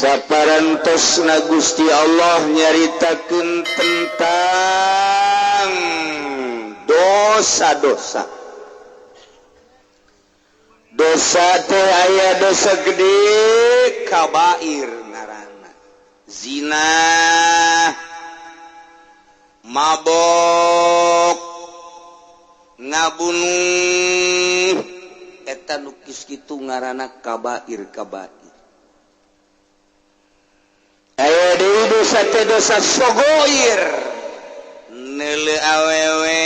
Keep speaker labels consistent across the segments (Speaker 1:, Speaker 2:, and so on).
Speaker 1: Saparantosna Gusti Allah nyaritakeun tentang dosa-dosa. Dosa teh aya dosa gede, kabair ngaranna, zina, mabok, ngabunuh, eta nu kos kitu ngaranna kabair. Kabair. Aya deui dosa teh dosa sogoir, neuleu awewe,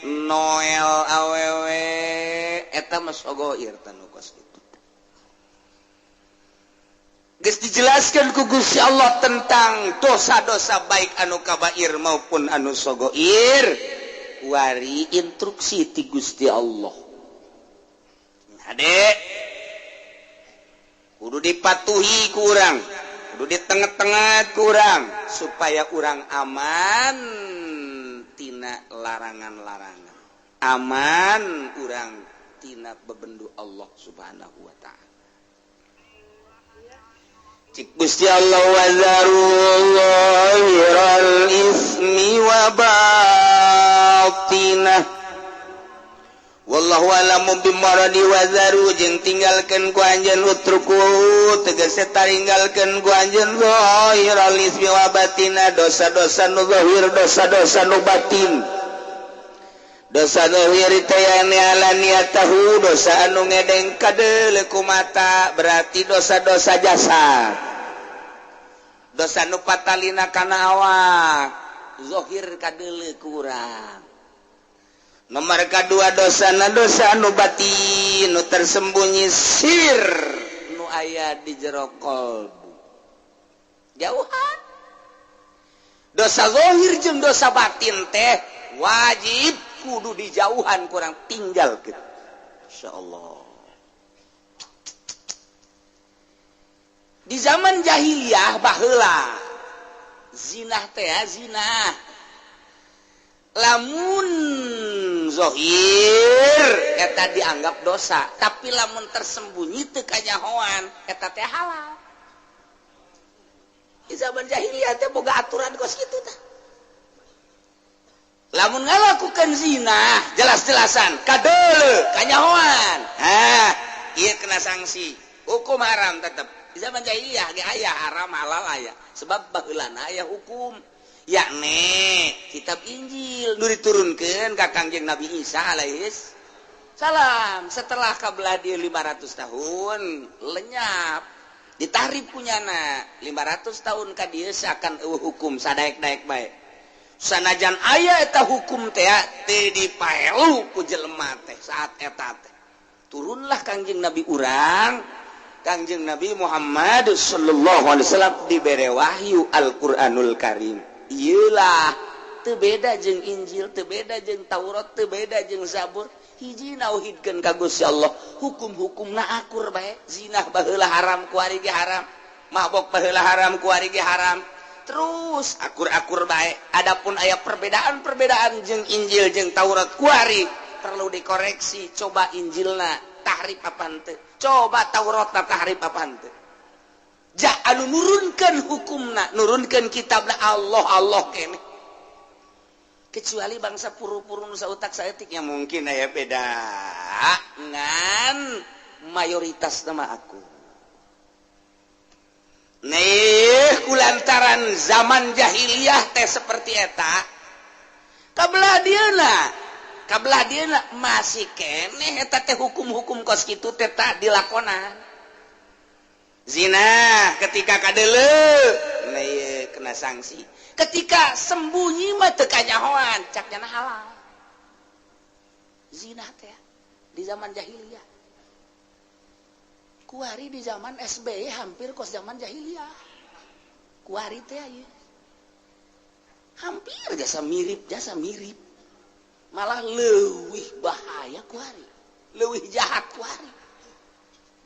Speaker 1: noel awewe, eta mah sogoir. Tanu kos kitu geus dijelaskan ku Gusti Allah tentang dosa-dosa, baik anu kabair maupun anu sogoir. Wari instruksi ti Gusti Allah, hade kudu dipatuhi ku urang, kudu di tengah-tengah ku urang supaya urang aman tina larangan-larangan, aman urang tina bebendu Allah Subhanahu wa Ta'ala. Cik Gusti Allah, وذروا ظاهر الإثم وباطنه والله أعلم بمراده. وذروا jeung tinggalkeun ku anjeun, اتركوا tegese taringgalkeun ku anjeun, ظاهر الإثم وباطنه dosa-dosa nu zahir, dosa-dosa nu batin. Dosa zahir teh yani علانيته, dosa anu ngedeng kadeuleu ku mata, berarti dosa-dosa jasad, dosa nu patalina kana awak, zahir kadeuleu ku urang. Nomor kedua, dosa na dosa nu batin, nu tersembunyi, sir, nu aya di jero kolbu, jauhan. Dosa zahir jeung dosa batin teh wajib kudu dijauhan, ku urang tinggal gitu. Insyaallah di zaman jahiliyah baheula, zina teh, zina lamun zohir eta dianggap dosa, tapi lamun tersembunyi teu kanyahoan, eta teh halal. Di zaman jahiliyah teh boga aturan kos kitu tah. Lamun ngalakukan zina jelas-jelasan kadeuleu kanyahoan, ha ieu kena sanksi hukum haram tetep. Di zaman jahiliyah ge aya haram halal aya, sebab baheulana aya hukum, yakni kitab Injil nu diturunkeun ka Kangjeng Nabi Isa alaihis salam. Setelah kabelah dia 500 tahun lenyap, ditahrif punyana. 500 tahun ka dieu seakan euweuh hukum, sadaek-daek bae. Sanajan aya eta hukum teh, teu dipaelu ku jelema teh. Saat eta teh turunlah Kangjeng Nabi urang, Kangjeng Nabi Muhammad sallallahu alaihi wasallam, dibere wahyu Al-Qur'anul Karim. Iyalah, teu beda jeung Injil, teu beda jeung Taurat, teu beda jeung Zabur, hiji, nauhidkeun ka Gusti Allah, hukum-hukumna akur bae. Zina baheula haram, kuari ge haram. Mabok baheula haram, kuari ge haram. Terus akur-akur bae. Adapun aya perbedaan-perbedaan jeung Injil jeung Taurat kuari, perlu dikoreksi. Coba Injilna tahrif apa henteu, coba Tauratna tahrif apa henteu. Ja anu nurunkeun hukumna, nurunkeun kitabna Allah, Allah keneh, kecuali bangsa puru-puru nu sautak saeutik ya mungkin aya beda, ngan mayoritas nama aku nih. Kulantaran zaman jahiliyah teh seperti eta, kabelah dieuna, kabelah dieuna masih keneh eta teh hukum-hukum kos kitu teh tak dilakonan. Zina ketika kadeuleu, nah ieu kena sanksi. Ketika sembunyi mah teu kanyahoan, cak nyana halal zina teh di zaman jahiliyah. Kuari di zaman SBY hampir kos zaman jahiliyah kuari teh ieu, hampir jasa mirip, jasa mirip, malah leuwih bahaya kuari, leuwih jahat kuari.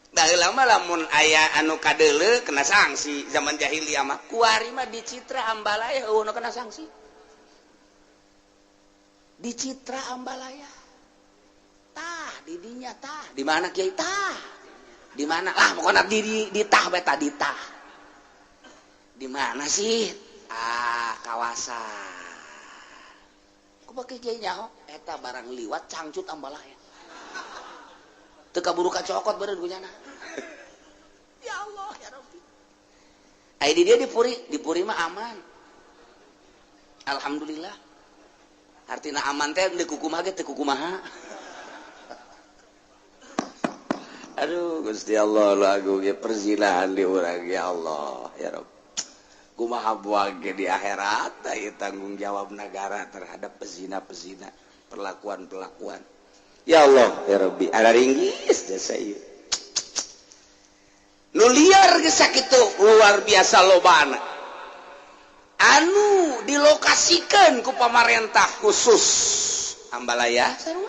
Speaker 1: Baheula mah lamun aya anu kadeuleu kena sanksi zaman jahiliyah mah. Kuari mah di Citra Ambalaya euweuh nu kena sanksi. Di Citra Ambalaya tah di dinya tah di mana, kiai, tah di mana lah, pokoknya di tah beta di tah. Di mana sih? Ah, kawasan. Ku pakai kiai nyaho eta barang liwat cangcut ambalaya. Teu kaburu kacokot beureun ku nyana. Ya Allah ya Rabbi. Ai di dia di Puri mah aman. Alhamdulillah. Artina aman teh deuk kumaha ge teu kumaha. Aduh Gusti Allah lagu ge perzinahan di urang ya Allah ya Rabb. Kumaha buang ge di akhirat ieu tanggung jawab negara terhadap pezina-pezina, perlakuan-perlakuan. Ya Allah ya Rabbi, ada ringgis jasa ieu. Nu liar geus sakitu luar biasa lobana. Anu dilokasikeun ku pamarentah khusus Ambalaya sarua.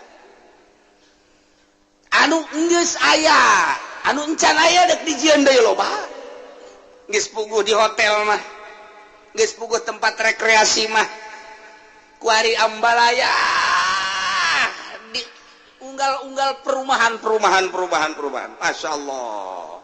Speaker 1: Anu geus aya, anu encan aya dek dijieun deui loba. Geus puguh di hotel mah. Geus puguh tempat rekreasi mah. Kuari Ambalaya di unggal-unggal perumahan. Masya Allah.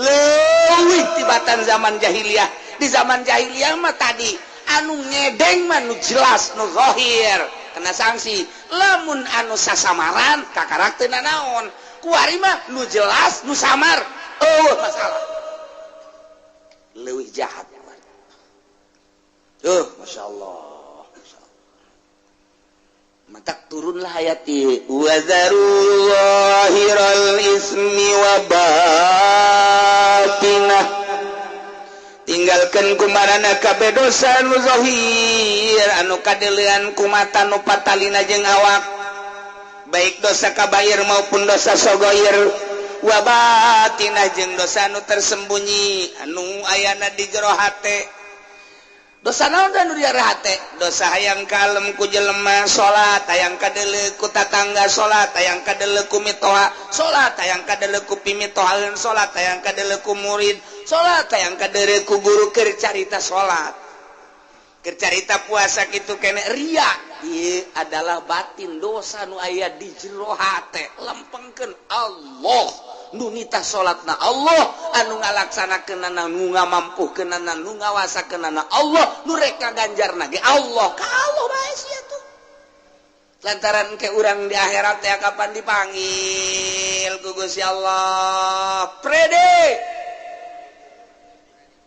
Speaker 1: Leuwih tibatan zaman jahiliyah. Di zaman jahiliyah mah tadi anu ngedeng mah nu jelas nu zahir kena sanksi. Lamun anu sasamaran kakarak teu nanaon. Kuari mah nu jelas nu samar eueuh masalah. Leuwih jahat. Masya Allah. Matak turunlah ayat ieu wa zaru zahiral ismi wa batinah. Tinggalkeun kumarana kabeh dosa nu zahir anu kadeulean ku mata nu patalina jeung awak, baik dosa kabair maupun dosa sogoir, wa batinah jeung dosa anu tersembunyi anu ayana di jero hate. Dosa naon da nu di jero hate? Dosa hayang kalem ku jelema salat, hayang kadeuleu ku tatangga salat, hayang kadeuleu ku mitoha salat, hayang kadeuleu ku pimitohaeun salat, hayang kadeuleu ku murid salat, hayang kadeuleu ku guru keur carita salat, keur carita puasa kitu kene ria. Ieu adalah batin dosa nu aya di jero hate. Lempengkeun Allah nu nitah salatna Allah, anu ngalaksanakeunana, nu ngamampuhkeunana, nu ngawasakeunana Allah, nu rek ngaganjarna ge Allah. Ka Allah bae sia tuh. Lantaran ke urang di akhirat teh kapan dipanggil ku Gusti Allah. Prede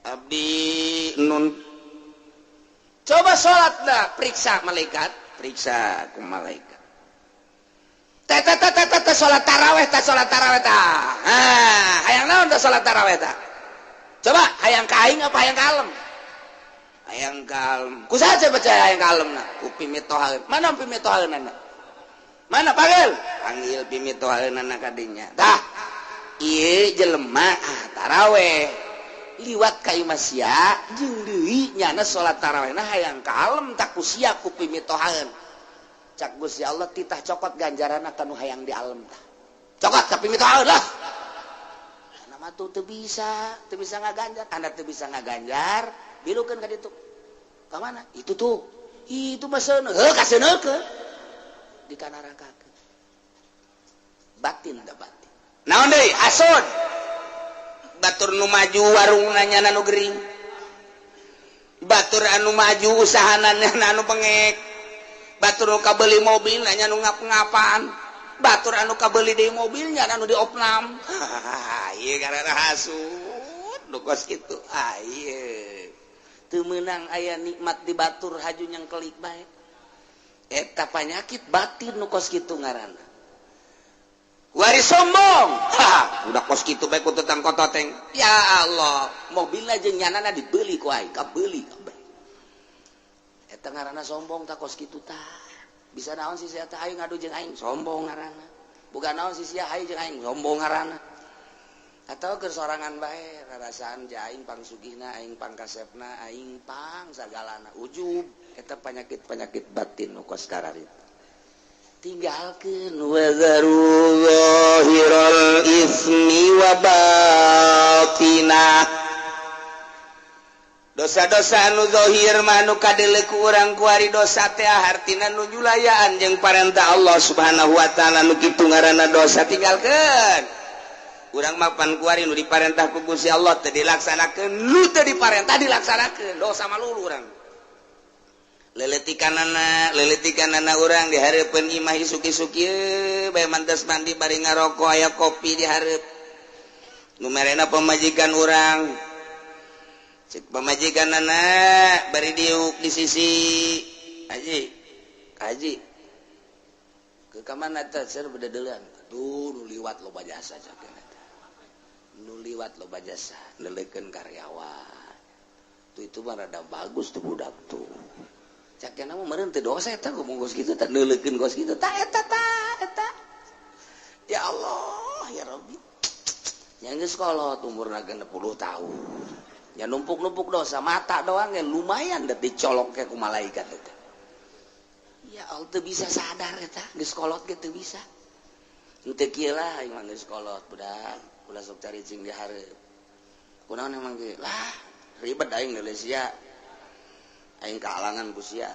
Speaker 1: abdi nun coba salatna periksa malaikat, periksa ku malaikat. Teh teh teh teh teh salat taraweh teh salat taraweh tah. Ah, hayang naon teh salat taraweh tah? Coba hayang ka aing apa hayang kalem? Hayang kalem. Ku saha percaya hayang kalemna? Ku pimitohaeun. Mana pimitohaeunana? Mana panggil? Panggil pimitohaeunana ka dinya. Tah, ieu jelema taraweh. Liwat ka imah sia jeung deui nyana salat tarawehna hayang kalem tak ku sia ku pimitohaeun. Cak Gusti Allah titah cokot ganjaranna kanu hayang di alam tah. Cokot ka pimitohaeun lah. Kana mah tuh teu bisa ngaganjar. Anda teu bisa ngaganjar, bilukeun ka ditu. Ka mana? Itu tuh. Itu mah seuneu. Heuh kaseuneukeun. Di kanarakakeun. Batin da batin. Naon deui? Hasud. Batur nu maju warungna nyana nu gering. Batur anu maju usahana nyana anu pengek. Batur nu kabeli mobil nanya nu ngap-ngapan. Batur anu kabeli deui mobilnya anu diopnam. Ieu karena hasud nu kos kitu. Ah ieu teu meunang aya nikmat di batur haju nyangkelik bae. Eta panyakit batin nu kos kitu ngaranna. Wari sombong. Ha, udah kos kitu bae ku tetang kototeng. Ya Allah, mobilna jeung nyanana dibeli ku aing, kabeli kabeh. Eta ngaranna sombong tak kos kitu tah. Bisa naon sih sia teh aing ngadu jeung aing, sombong ngaranna. Boga naon sih sia aing jeung aing, sombong ngaranna. Atau keur sorangan bae, rarasaan ja aing pangsugihna, aing pangkasepna, aing pang sagalana. Ujub eta penyakit-penyakit batin nu kos kararitu. Tinggalkeun wa zaru zahiral ismi wa batinah. Dosa-dosa anu zahir mah anu kadeuleu ku urang kuari dosa teh hartina nu nyulayaan jeung parentah Allah Subhanahu wa taala nu kitu ngaranna dosa tinggalkeun. Urang mah pan kuari nu diparentah ku Gusti Allah teu dilaksanakeun, nu teu diparentah dilaksanakeun, dosa malulu urang. Leletikanana urang di hareupeun imah isuk-isuk ieu bae mantes mandi bari ngarokok aya kopi di hareup. Nu merena pamajikan urang. Cek pamajikanana bari diuk di sisi haji. Haji. Ke kamana teh ser bededeulan. Aduh nu liwat loba jasa cak eta. Nu liwat loba jasa neuleukeun karyawan. Tuh itu mah rada bagus tuh budak tuh. Cak mah meureun teu dosa eta ngomong kos kitu teh neuleukeun kos kitu tah eta tah eta. Ya Allah ya Rabbi. Yang geus kolot umurna 60 tahun. Ya numpuk-numpuk dosa mata doang ya lumayan da dicolok ke ku malaikat eta. Ya Allah teu bisa sadar eta geus kolot ge teu bisa. Henteu kieu lah aing mah geus kolot budak ulah sok caricing di hareup. Kunaon emang ge lah ribet aing neuleus sia. Aing kalangan ku sia.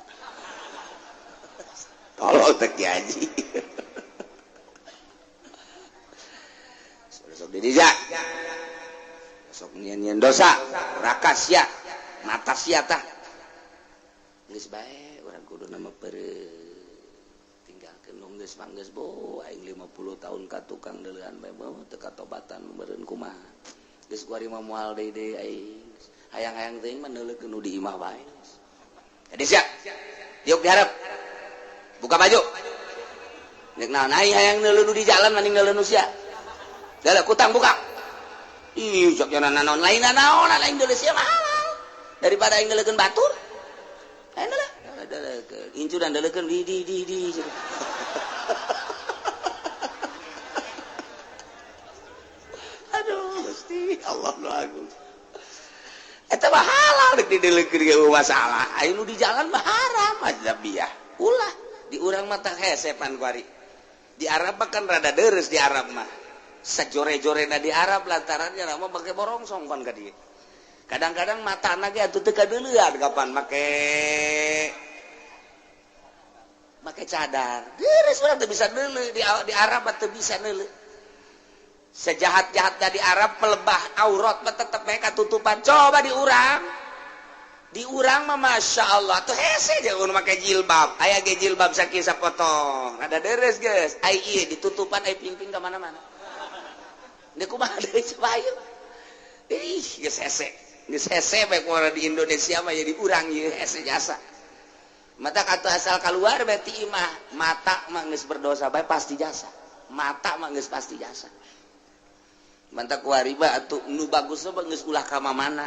Speaker 1: Tolol teh Ki Haji. Sok di dinya. Sok nyian-nyian dosa, raka sia, mata sia tah. Geus bae urang kudu nama peureut. Tinggalkeun nu geus mah geus bo aing 50 tahun ka tukang deuleuan bae teu katobatan meureun kumaha. Geus kuari mah moal deui deui aing. Hayang-hayang teuing mah neuleukeun nu di imah bae. Jadi siap. Diuk diharap. Buka baju. Nek naon aing hayang neuleuh nu di jalan maning neuleuh nu sia. Dalah kutang buka. Ih, sok jana naon lain naon lain deuleuh sia mah halal. Daripada aing neuleukeun batur. Aing deuleuh. Deuleukeun. Incu dan deuleukeun di di di di. Aduh, Gusti Allah nu agung. Eta mah halal dek dideleukeun ge masalah. Aya nu di jalan mah haram ajnabiah. Ulah di urang mah tah hese pan kuari. Di Arab mah kan rada deres di Arab mah. Sajore-jorena di Arab lantarannya mah make borongsong pan ka dieu. Kadang-kadang matana ge atuh teu kadeuleuan kapan make cadar. Deres urang teu bisa neuleuh di Arab mah teu bisa neuleuh. Sejahat-jahatnya di Arab melebah aurat mah tetep mereka tutupan. Coba di urang mah masya Allah tuh hese jangan make jilbab. Aya ge jilbab sakieu sapotong. Ada deres geus. Ai ieu ditutupan ai pingping ka mana-mana. Deuk kumaha deui coba ieu. Ih geus hese. Geus hese bae kumaha di Indonesia mah jadi urang ieu hese jasa. Mata kata asal keluar berarti imah mata mah geus berdosa bae pasti jasa. Mata mah geus pasti jasa. Mantap kuariba atuh nu bagus mah geus ulah ka mana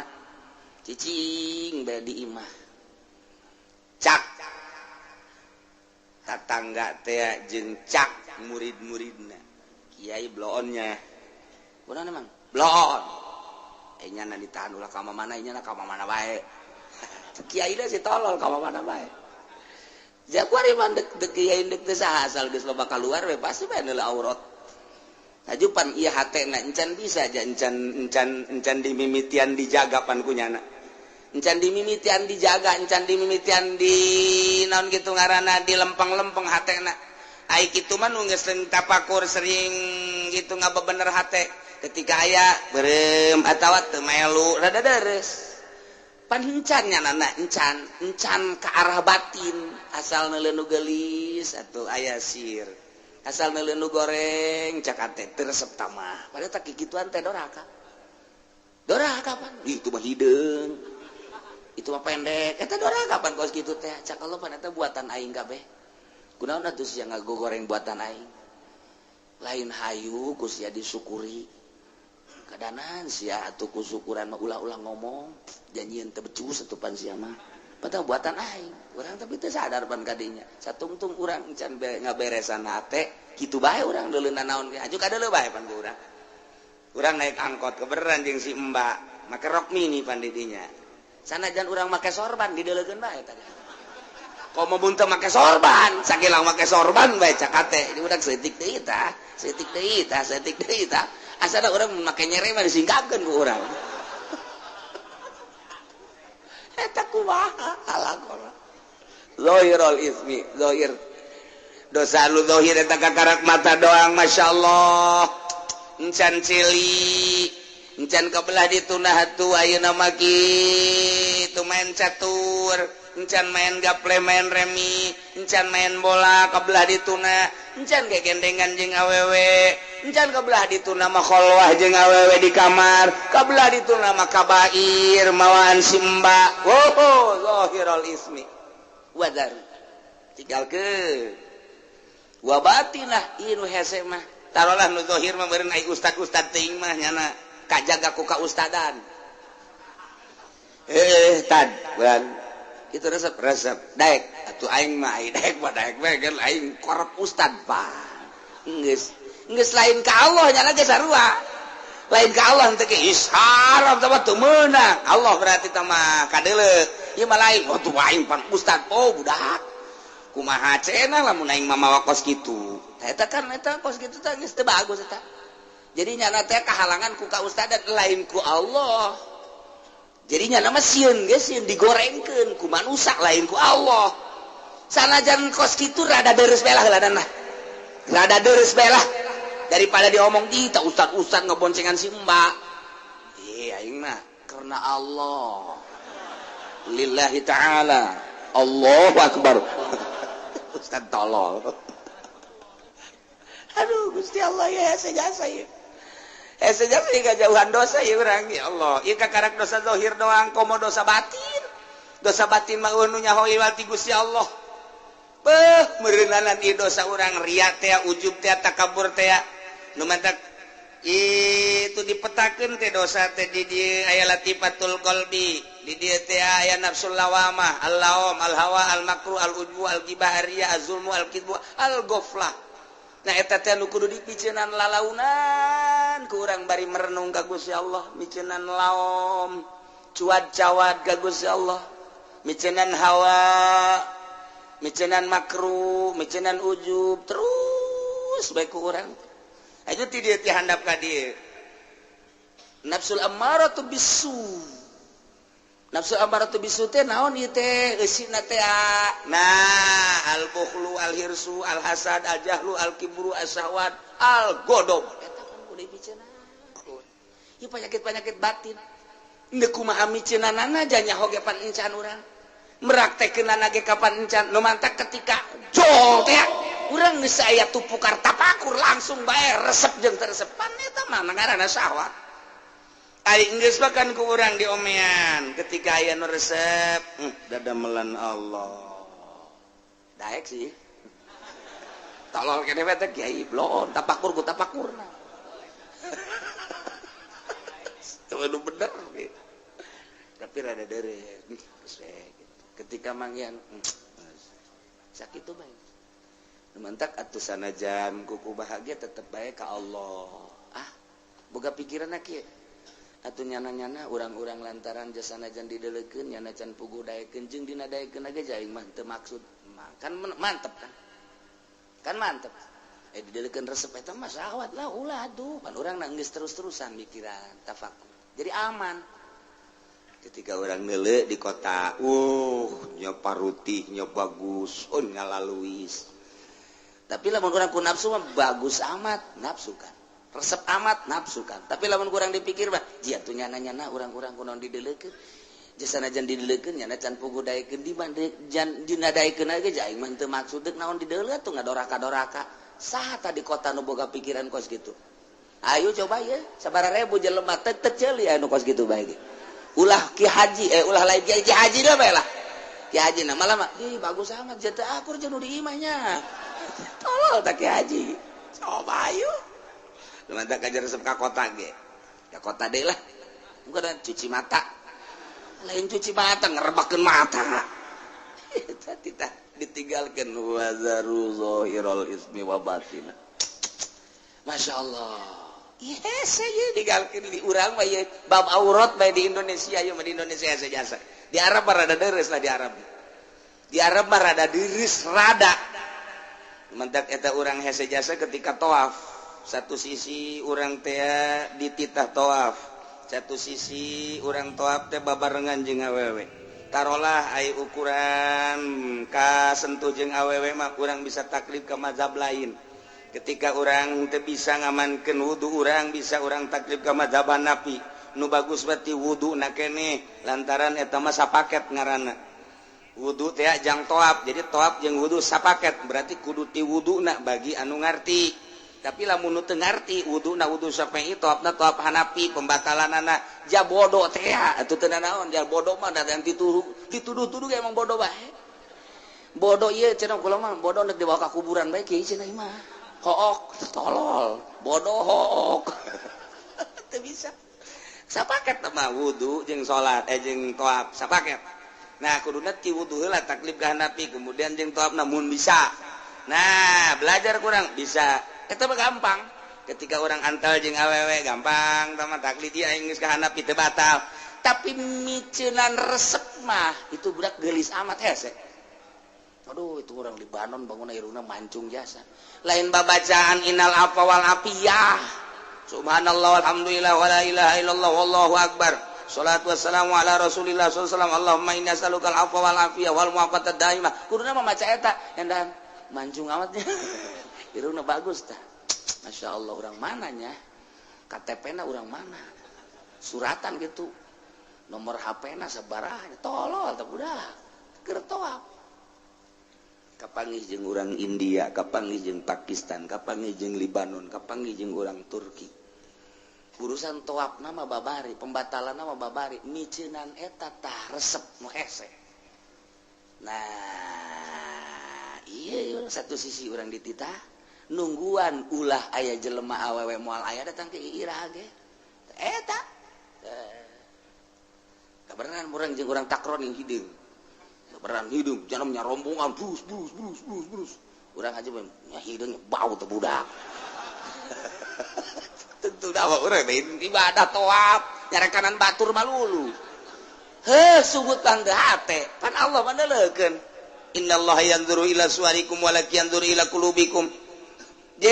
Speaker 1: cicing bae di imah cak tatangga teh jeung cak murid-muridna kiai bloonnya kunaon emang bloon nya ditahan ulah ka mana nya ka mana bae kiai da si tolol ka mana bae ja kuari mah dek kiai dek teu saha asal geus loba kaluar we pasti bae neuleuh aurat. Tajupan ieu hatena encan bisa aja encan encan encan dimimitian dijaga pan kunyana. Encan dimimitian dijaga, encan dimimitian di naon kitu ngaranna di lempeng-lempeng hatena. Ai kitu mah nu geus sering tapakur sering gitu ngabebener hate. Ketika aya beureum atawa teu melu rada deres. Pan encan nyanana encan, encan ka arah batin asal neuleuh nu geulis atuh aya sir. Asal neuleuh nu goreng cak ate teu resep tamah. Padahal tak kikituan teh doraka. Doraka pan. Ih, itu mah hideung. Itu mah pendek. Eta doraka pan kos kitu teh. Cak Allah pan eta buatan aing kabeh. Kunaon atuh sia ngagoreng buatan aing. Lain hayu ku sia disyukuri. Kadanan sia atuh ku syukuran mah ulah-ulah ngomong. Janjieun teu becus atuh pan sia mah. Padahal buatan aing, urang tapi teu sadar pan kadinya. Satungtung urang encan ngaberesan hate, kitu bae urang deuleuh naon ge. Aju kadeuleuh bae pan ku urang. Urang naik angkot kebeneran jeung si Mbak, make rok mini pan di dinya. Sanajan urang make sorban dideuleukeun bae tadi. Komo mun teu make sorban, sakilang make sorban bae cak hate. Di urang seutik deui tah, seutik deui tah, seutik deui tah. Asana urang make nyere mah disingkapkeun ku urang. Eta kumaha alakona. Zahirul ismi, zahir. Dosa lu zahir eta kakarak mata doang, masyaallah. Encan celi, encan kebelah dituna atuh. Ayeuna mah kitu, main catur encan, main gaple, main remi encan, main bola kebelah dituna encan, gegendengan jeung awewe encan, kebelah dituna mah kholwah jeung awewe di kamar, kebelah dituna mah kabair mawaan simba. Oh, zahirul ismi wadar tinggalkeun wa batinah. Ieu nu hese mah tarolah nu zahir mah meureun ai ustad-ustad teuing mah nyana kajaga ku kaustadan. Eh, tad bulan itu resep resep daek atuh aing mah, ai daek mah daek we kan aing korep ustad. Pak, geus geus lain ka Allah nyana ge, sarua lain ka Allah teh ge haram teh mah, teu meunang Allah berarti teh mah kadeuleu ieu mah lain. Oh, tuh aing pan ustad. Oh, budak kumaha cenah lamun aing mah mawa kos kitu? Eta kan eta kos kitu teh geus teu bagus eta. Jadi nyana teh kahalangan ku kaustadan, lain ku Allah. Jadinya nama sieun ge, sieun digorengkeun ku manusia, lain ku Allah. Sanajan kos kitu rada deres belah lah, lah rada deres belah daripada diomong di tak ustad-ustad ngeboncengan si mbak. Iya, aing mah karena Allah, lillahi ta'ala. Allahu akbar, ustad tolol. Aduh, Gusti Allah ya, saya ya. Eh, sejak jauhan dosa ya urang. Ya Allah, ieu kakarak dosa zahir doang, komo dosa batin. Dosa batin mah nu nyaho ti Gusti Allah. Beuh, meureunanan ieu dosa urang, riya teh, ujub teh, takabur teh. Nu mantak itu dipetakeun teh dosa teh, di dieu aya latifatul qalbi, di dieu teh aya nafsul lawamah, al-laum, al-hawa, al-makru, al-ujbu, al-ghibah, ar-riya, az-zulmu, al-kidbu, al-ghaflah. Nah, eta teh nu kudu dipiceunan lalaunan ku urang bari merenung ka Gusti Allah, miceunan laom, cuad-cawad ka Gusti Allah, miceunan hawa, miceunan makruh, miceunan ujub terus bae ku urang. Itu ti dieu, ti handap ka dieu. Nafsul ammaratu bisu. Nafsu ammaratu bisu teh naon ieu teh eusina teh? Nah, al bukhlu, al hirsu, al hasad, al jahlu, al kibru, as syahwat, al godob. Eta kan kudu dipiceunan. Ieu penyakit-penyakit batin. Ndek kumaha miceunanana nyaho ge pan encan urang. Meraktekeunana ge kapan encan. Nu mantak ketika jol teh urang geus aya tupukar tapakur langsung bae resep jeung teu resep, pan eta mah ngaranna syahwat. Ari geus bahkan ku urang diomean ketika aya nu resep, dadamelan Allah. Daek sih. Tolol kene we teh kiai blon tapakur ku tapakurna. Itu nu bener gitu. Tapi rada dere gitu. Ketika manggihan sakitu bae. Mantak atuh sanajan kuku bahagia tetep bae ka Allah. Ah, boga pikiran kieu. Atuh nyana-nyana urang-urang lantaran jasanajan didelekeun, nyana can puguh daekeun jeung dina daekeun ge aing mah teu maksud. Kan mantep kan? Kan mantep. Eh, didelekeun resep eta mah syahwat lah, ulah atuh. Pan urang geus terus-terusan mikiran tafakur. Jadi aman. Ketika orang nele di kota, nya parutihnya bagus, oh ngalaluis. Tapi lamun urang ku nafsu mah bagus amat, nafsu kan. Resep amat, nafsu kan. Tapi lamun kurang dipikir mah, jia tuh nyana-nyana urang-urang kunaon didelekeun. Jasanajan didelekeun nyana can puguh daekeun di jan dina daekeun ge aing mah teu maksud, deuk naon dideuleu tuh ngadoraka-doraka. Saha tadi kota nu boga pikiran kos gitu? Ayo coba ya, sabaraha ribu jelema teu teu ceuli anu kos gitu bae ge. Ulah ki haji, eh, ulah lain ki haji dah bae lah. Ki haji na malah mah, ih bagus amat jatuh akur jeung nu di imahnya. Tolol tak ki haji. Coba ayo. Lu mantak aja resep ka kota ge. Ka kota deui lah. Bukan cuci mata. Lain cuci mata, ngerebakeun mata. Eta titah ditinggalkeun wazaru zahirul ismi wa batina. Masya Allah. Yes, saya ditinggalkeun di urang mah ieu bab aurat bae di Indonesia, ieu mah di Indonesia saja. Di Arab mah rada deres lah di Arab. Di Arab mah rada deres rada. Mentak eta urang hese jasa ketika tawaf. Satu sisi urang teh dititah tawaf, satu sisi urang tawaf teh babarengan jeung awewe. Tarolah ai ukuran kasentuh jeung awewe mah urang bisa taklid ke mazhab lain. Ketika urang teu bisa ngamankeun wudu, urang bisa urang taklid ka madzhab Hanafi. Nu bagus berarti wudu na keneh, lantaran eta mah sapaket ngaranna. Wudu teh jang toab, jadi toab jeung wudu sapaket, berarti kudu ti wuduna bagi anu ngarti. Tapi lamun nu teu ngarti, wuduna wudu Syafi'i, toabna toab Hanafi, pembatalanana ja bodoh teh atuh teu naon. Ja bodoh mah da dituduh dituduh-tuduh emang bodoh bae. Bodoh ieu cenah kula mah, bodoh nek dibawa ka kuburan bae kieu cenah mah. Hook tolol, bodoh hook. Teu bisa. Sapaket mah wudu jeung salat jeung toab sapaket. Nah, kuduna ti wudu heula taklid ka Hanafi, kemudian jeung toab namun bisa. Nah, belajar kurang bisa. Eta mah gampang. Ketika orang antal jeung awewe gampang, tama taklid ieu aing geus ka Hanafi teu batal. Tapi miceunan resep mah itu budak geulis amat hese. Aduh, itu orang Libanon bangun irungna mancung jasa. Lain babacaan innal afwa wal afiyah. Subhanallah, alhamdulillah, wala ilaha illallah, wallahu akbar. Salatu wassalamu ala Rasulillah sallallahu alaihi wasallam. Allahumma inni as'aluka al-afwa wal afiyah wal mu'afata daimah. Kuduna mah maca eta, endan mancung amatnya. Irungna bagus tah. Masya Allah, orang mananya? KTP-na orang mana? Suratan gitu. Nomor HP-na sabaraha? Tolol tah budak. Keur toab. Kapanggih jeung urang India, kapanggih jeung Pakistan, kapanggih jeung Libanon, kapanggih jeung urang Turki. Urusan toab nama babari, pembatalan nama babari, miceunan eta tah resep nu hese. Nah, iya satu sisi urang dititah nungguan ulah aya jelema awewe moal aya datang ke iraha ge. Eta. Kabeneran urang jeung urang takron yang hideung. Kabeneran hideung, jangan rombongan brus brus brus brus brus. Urang aja nya hideung bau teh budak. Tentu dah urang ibadah toab nyarekanan batur malulu. Heh, sugut pan teu hate, pan Allah mah neuleukeun. Innallaha yanzuru ila suwarikum walakin yanzuru ila qulubikum. Je,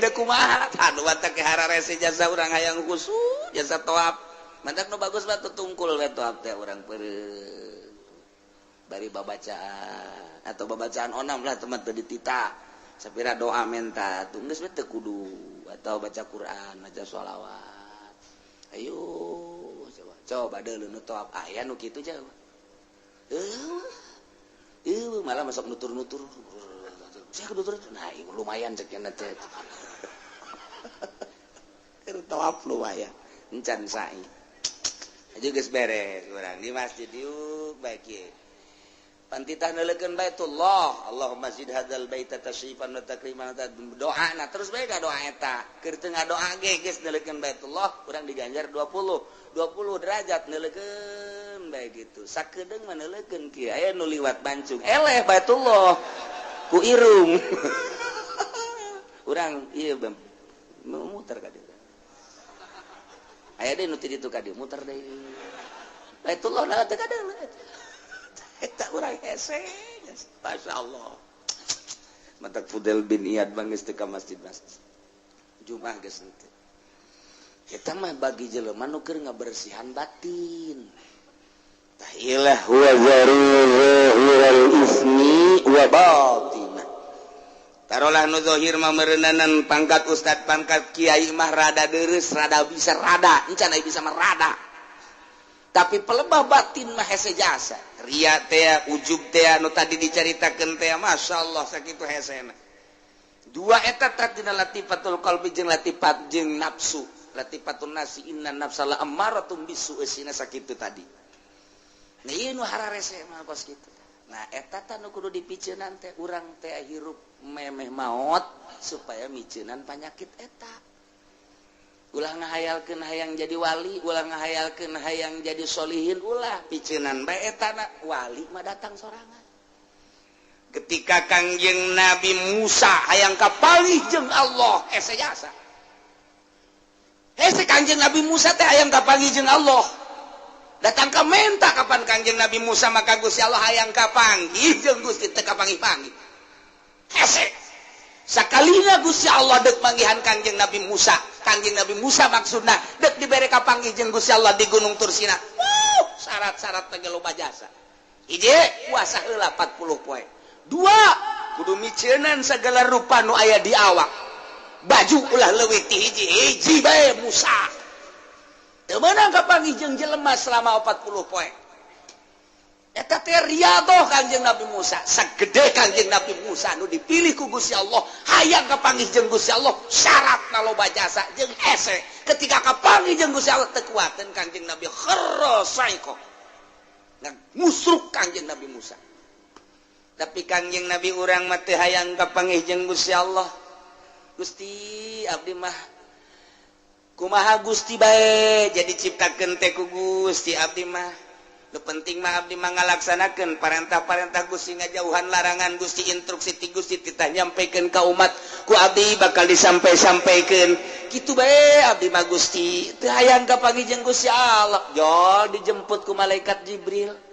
Speaker 1: deuk kumaha? Aduh, teh hararese jasa urang hayang khusyuk jasa toab. Mantak nu bagus mah tungkul we toab teh urang peureum. Bari babacaan atau babacaan onam lah teman teu ditita. Sapira doa menta tuh geus we teu kudu atau baca Quran, baca sholawat. Ayo coba coba deuleu nu toab aya nu kitu jauh. Malah masuk nutur-nutur. Saya nutur, nah lumayan cek teh. Keur toab lumayan. Encan sa'i. Aja geus beres urang di masjid yuk baik ye. Pantitah neuleukeun Baitullah, Allahumma zid hadzal baita tasyrifan wa takriman, doa na terus bae ka doa eta. Keur teu ngadoa ge geus neuleukeun Baitullah, urang diganjar 20 derajat neuleukeun bae gitu. Sakedeung mah neuleukeun kieu aya nu liwat bancung. Eleh Baitullah ku irung. Urang ieu muter ka dieu. Aya deui nu ti ditu ka dieu muter deui. Baitullah na teu kadeuleu. Eta urang hese. Masya Allah. Matak Fudel bin Iyad bang geus teu ka masjid-masjid. Jumat geus henteu. Eta mah bagi jelema nu keur ngabersihan batin. Tah ilah huwa zahiral ismi wa batinah. Tarolah nu zahir mah meureunanan pangkat ustad, pangkat kiai mah rada deureuss, rada bisa rada, encan aya bisa mah rada. Tapi pelebah batin mah hese jasa. Ria teh, ujub teh nu tadi dicaritakeun teh, masyaallah sakitu hesena. Dua eta tadina latifatul qalbi jeung latifat jeung nafsu. Latifatun nasi inna nafsa la ammaratum bisu eusina sakitu tadi. Nah ieu nu hararese mah kos kitu. Nah eta tah nu kudu dipiceunan teh urang teh hirup memeh maot supaya miceunan panyakit eta. Ulah ngahayalkeun hayang jadi wali, ulah ngahayalkeun hayang jadi solihin, ulah piceunan bae eta na wali mah datang sorangan. Ketika Kangjeng Nabi Musa hayang kapalih jeung Allah, hese jasa. Hese Kangjeng Nabi Musa teh hayang kapanggih jeung Allah. Datang ka menta kapan Kangjeng Nabi Musa maka Gusti Allah hayang kapanggih jeung Gusti teu kapanggih-panggih. Hese. Sakalina Gusti Allah dek manggihan Kangjeng Nabi Musa. Kangjeng Nabi Musa maksudna dek dibere kapanggih jeung Gusti Allah di Gunung Tursina. Wuh, syarat-syarat teh loba jasa. Hiji, puasa heula 40 poe. Dua, Kudu miceunan segala rupa nu aya di awak. Baju ulah leuwih ti hiji, hiji bae Musa. Teu meunang kapanggih jeung jelema selama 40 poe. Eta teh riyadoh Kangjeng Nabi Musa. Sagede Kangjeng Nabi Musa nu dipilih ku Gusti Allah, hayang kapanggih jeung Gusti Allah, syaratna loba jasa jeung hese. Ketika kapanggih jeung Gusti Allah teu kuateun Kangjeng Nabi kharra saiko. Musruk Kangjeng Nabi Musa. Tapi Kangjeng Nabi urang mah teu hayang kapanggih jeung Gusti Allah. Gusti abdi mah kumaha Gusti bae jadi ciptakeun teh ku Gusti abdi mah. Nu penting mah abdi mah ngalaksanakeun parentah-parentah Gusti, ngajauhan larangan Gusti, instruksi ti Gusti titah nyampikeun ka umat ku abdi bakal disampai-sampaikeun. Kitu bae abdi mah Gusti teu hayang kapanggih jeung Gusti Allah. Jol dijemput ku malaikat Jibril.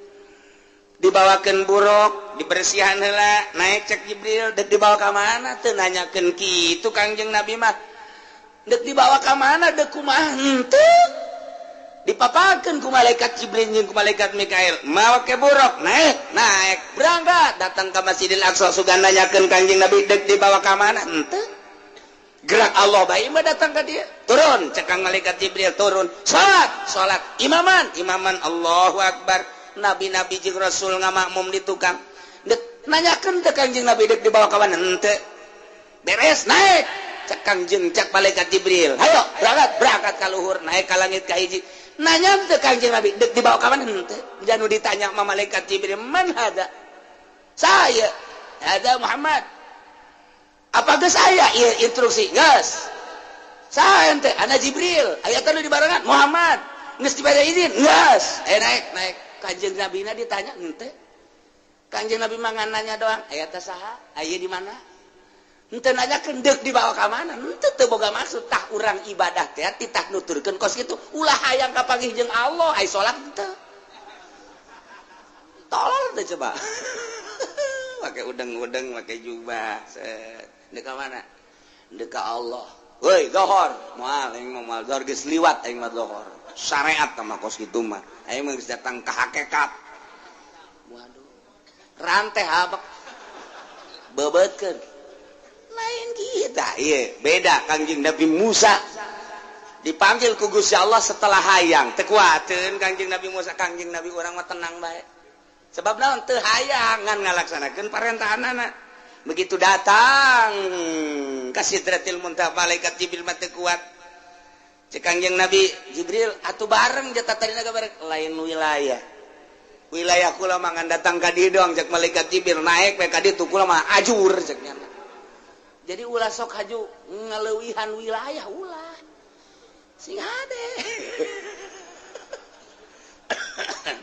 Speaker 1: Dibawakeun buruk, dibersihan heula, naik cek Jibril, dek dibawa ka mana teu nanyakeun kitu Kangjeng Nabi mah. Dek dibawa ka mana dek kumaha henteu. Dipapakeun ku malaikat Jibril jeung ku malaikat Mikail, mawa ke buruk, naik, naik, berangkat, datang ka Masjidil Aqsa sugan nanyakeun Kangjeng Nabi dek dibawa ka mana henteu. Gerak Allah bae mah datang ka dia. Turun cek kang malaikat Jibril turun, salat, salat, imaman, imaman Allahu Akbar. Nabi-nabi jeung rasul ngamakmum di tukang. Dek nanyakeun teh Kangjeng Nabi dek dibawa ka mana henteu. Beres naik cek Kangjeng cek malaikat Jibril. Hayo berangkat, berangkat ka luhur, naik ka langit ka hiji. Nanya teh Kangjeng Nabi dek dibawa ka mana henteu. Janu ditanya ma malaikat Jibril, "Man hada?" Saya, hada Muhammad. Apa geus aya ieu instruksi? Geus. Saya ente, ana Jibril, aya teh nu dibarengan Muhammad. Geus dibere izin? Geus. Naik, naik. Kanjeng Nabi na ditanya henteu. Kanjeng Nabi mah ngan nanya doang, aya teh saha? Aya di mana? Henteu nanyakeun deuk dibawa ka mana? Henteu teu boga maksud tah urang ibadah teh titah nuturkeun kos kitu. Ulah hayang kapanggih jeung Allah, ai salat henteu. Tolol teh coba. Make udeng-udeng, make jubah. Set. Deuk ka mana? Deuk ka Allah. Woi, zohor. Moal aing mah moal zohor geus liwat aing mah zohor. Syariat mah kos kitu mah. Aing mah geus datang ka hakikat. Waduh. Rantai habak. Bebeutkeun. Lain kita, ieu beda Kangjeng Nabi Musa. Dipanggil ku Gusti Allah setelah hayang. Teu kuateun Kangjeng Nabi Musa, Kangjeng Nabi urang mah tenang bae. Sebab naon teu hayang ngan ngalaksanakeun parentahanana. Begitu datang ka Sidratil Muntaha malaikat Jibril mah teu kuat. Cek Kangjeng Nabi Jibril atuh bareng jatah tadina bareng lain wilayah. Wilayah kula mah ngan datang ka dieu doang cek malaikat Jibril naik we ka ditu kula mah ajur cek nya. Jadi ulah sok haju ngaleuwihan wilayah ulah. Sing hade.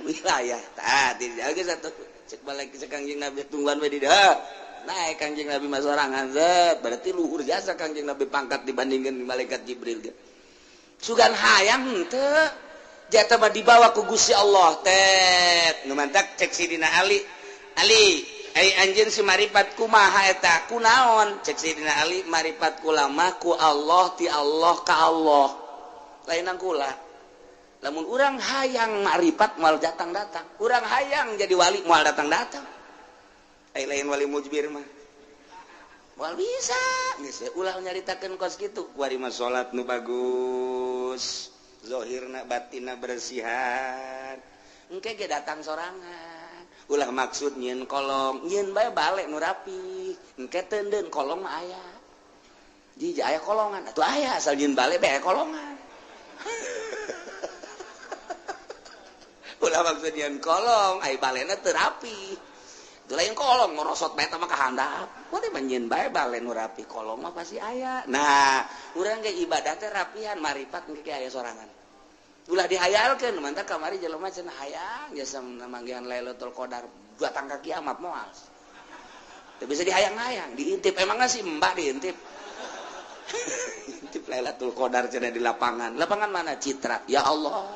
Speaker 1: Wilayah tah dijaga satu cek balik cek Kangjeng Nabi tungguan we di dieu. Naik Kangjeng Nabi mah sorangan zet berarti luhur jasa Kangjeng Nabi pangkat dibandingkeun malaikat Jibril ge. Sugan hayang henteu jatah mah dibawa ku Gusti Allah tet nu mantak cek Sidina Ali. Ali ai anjeun si maripat kumaha eta kunaon cek Sidina Ali maripat kula mah ku Allah ti Allah ka Allah lainan kula. Lamun urang hayang maripat moal datang-datang, urang hayang jadi wali moal datang-datang. Ai lain wali mujbir mah moal bisa geus ulah nyaritakeun kos kitu. Kuari mah salat nu bagus, zahirna batinna bersihan, engke ge datang sorangan. Ulah maksud nyieun kolong, nyieun bae balik nu rapi, engke teundeun kolong mah aya. Jiji aya kolongan, atuh aya asal nyieun balik bae kolongan. Ulah maksud nyieun kolong, ai balena teu rapi. Itu lain kolong ngorosot bae mah ka handap. Kuari mah nyieun bae bale nu rapi, kolong mah pasti aya. Nah, urang ge ibadah teh rapihan, maripat engke ge aya sorangan. Ulah dihayalkeun, mantap kamari jelema cenah hayang jasa manggihan Lailatul Qadar datang ka kiamat moal. Teu bisa dihayang-hayang, diintip emangna si Mbak diintip. Intip Lailatul Qadar cenah di lapangan. Lapangan mana? Citra. Ya Allah.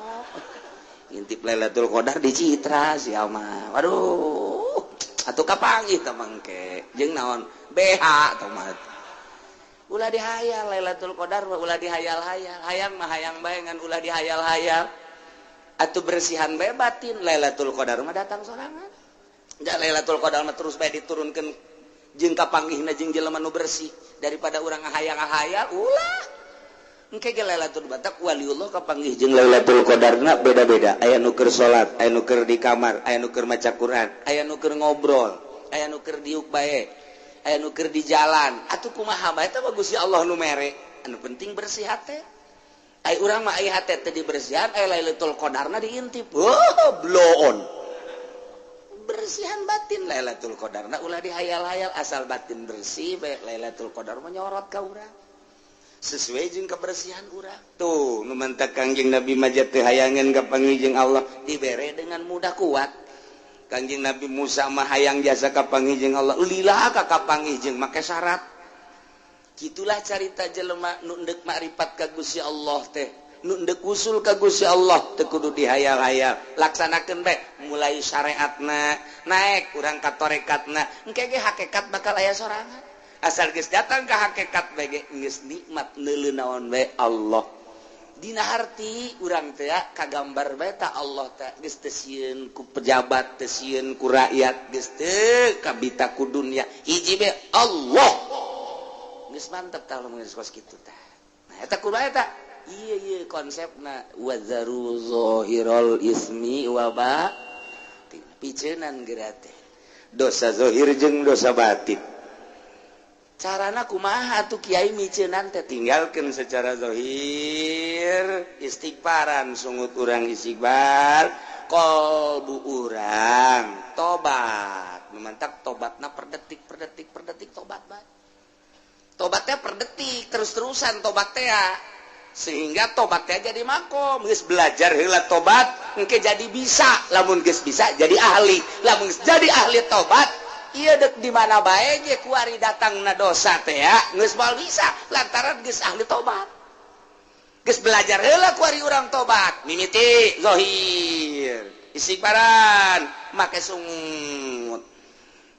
Speaker 1: Intip Lailatul Qadar di Citra sia mah. Waduh. Atuh kapanggih teh mangke. Jeung naon? BH teh mah. Ulah dihayal Lailatul Qadar mah ulah dihayal-hayal. Hayang mah hayang bae ngan ulah dihayal-hayal. Atuh bersihan bae batin Lailatul Qadar mah datang sorangan. Ja Lailatul Qadar mah terus bae diturunkeun Jeung kapanggihna jeung jelema nu bersih daripada urang ngahayal-ngahayal ulah. Engke ge Lailatul Batak waliullah kapanggih jeung Lailatul Qadarna beda-beda. Aya nu keur salat, aya nu keur di kamar, aya nu keur maca Quran, aya nu keur ngobrol, aya nu keur diuk bae, aya nu keur di jalan. Atuh kumaha bae eta mah Gusti Allah nu mere. Anu penting bersih hate. Ai urang mah ai hate teh dibersihan, ai Lailatul Qadarna diintip. Oh, bloon. Bersihan batin Lailatul Qadarna ulah dihayal-hayal, asal batin bersih bae Lailatul Qadar menyorot ka urang. Sesuai jeung kebersihan urang. Tuh, nu mantak Kangjeng Nabi majat teu hayangeun ka panggih jeung Allah dibere dengan mudah kuat. Kangjeng Nabi Musa mah hayang jasa ka panggih jeung Allah, lila ka kapanggih jeung make syarat. Kitulah carita jelema nu endek makrifat ka Gusti Allah teh. Nu endek usul ka Gusti Allah teu kudu dihayal-hayal, laksanakeun bae mulai syariatna naik urang ka torekatna, engke ge hakikat bakal aya sorangan. Asal geus datang ka hakikat bae ge geus nikmat neuleu naon bae Allah. Dina harti urang teh kagambar bae ta Allah teh geus teu sieun ku pejabat, teu sieun ku rakyat, geus teu kabita ku dunya, hiji bae Allah. Geus mantep tah lamun geus kos kitu tah. Nah eta kudu eta. Iya iya konsepna wazaru zahirul ismi wa batin. Piceunan geura teh. Dosa zahir jeung dosa batin. Carana kumaha atuh kiai miceunan teh tinggalkeun secara zahir, istighfaran sungut urang istighfar, qalbu urang tobat. Memantak tobatna per detik per detik per detik tobat bae. Tobatnya per detik terus-terusan tobat teh sehingga tobatnya jadi makom. Geus belajar heula tobat engke jadi bisa, lamun geus bisa jadi ahli, lamun geus jadi ahli tobat ieu deuk di mana bae ge kuari datangna dosa teh ya geus moal bisa lantaran geus ahli tobat. Geus belajar heula kuari urang tobat mimiti zahir istighfaran make sungut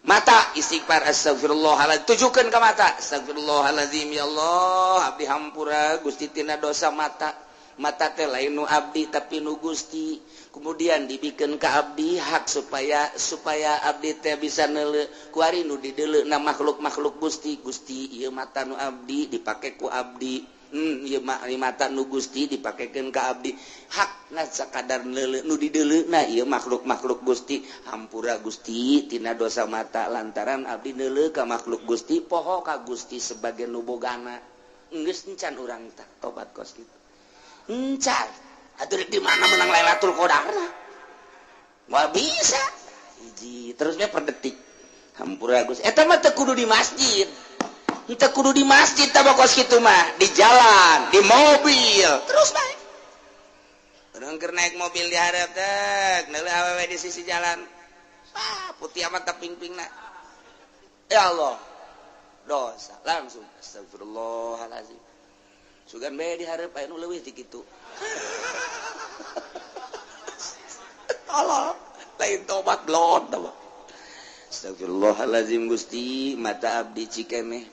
Speaker 1: mata istighfar astagfirullahaladzim, tujukan ke mata astagfirullahaladzim, ya Allah abdi hampura Gusti tina dosa mata. Mata teh lain nu abdi tapi nu Gusti, kemudian dibikin ke abdi hak supaya abdi teh bisa neuleu kuari nu dideuleuna makhluk-makhluk Gusti. Gusti ieu mata nu abdi dipake ku abdi, ieu mata nu Gusti dipakekeun ka abdi, hak na sakadar neuleu nu dideuleuna ieu makhluk-makhluk Gusti, hampura Gusti tina dosa mata lantaran abdi neuleu ka makhluk Gusti, poho ka Gusti sebagai nu bogana. Geus encan urang tah tobat kos kitu. Encan atuh di mana menang Lailatul Qadarna? Moal bisa. Hiji terusnya per detik. Hampura Gusti. Eta mah teu kudu di masjid. Teu kudu di masjid tah kos kitu mah, di jalan, di mobil, terus bae. Urang keur naik mobil di hareup teh, neuleuh awewe di sisi jalan. Ah, putih amat tah ping-pingna. Ya Allah. Dosa langsung astagfirullahalazim. Sugan bae di hareup aya nu leuwih ti kitu. Tolol, lain tobat blon tobat. Astagfirullahalazim Gusti, mata abdi cikeneh.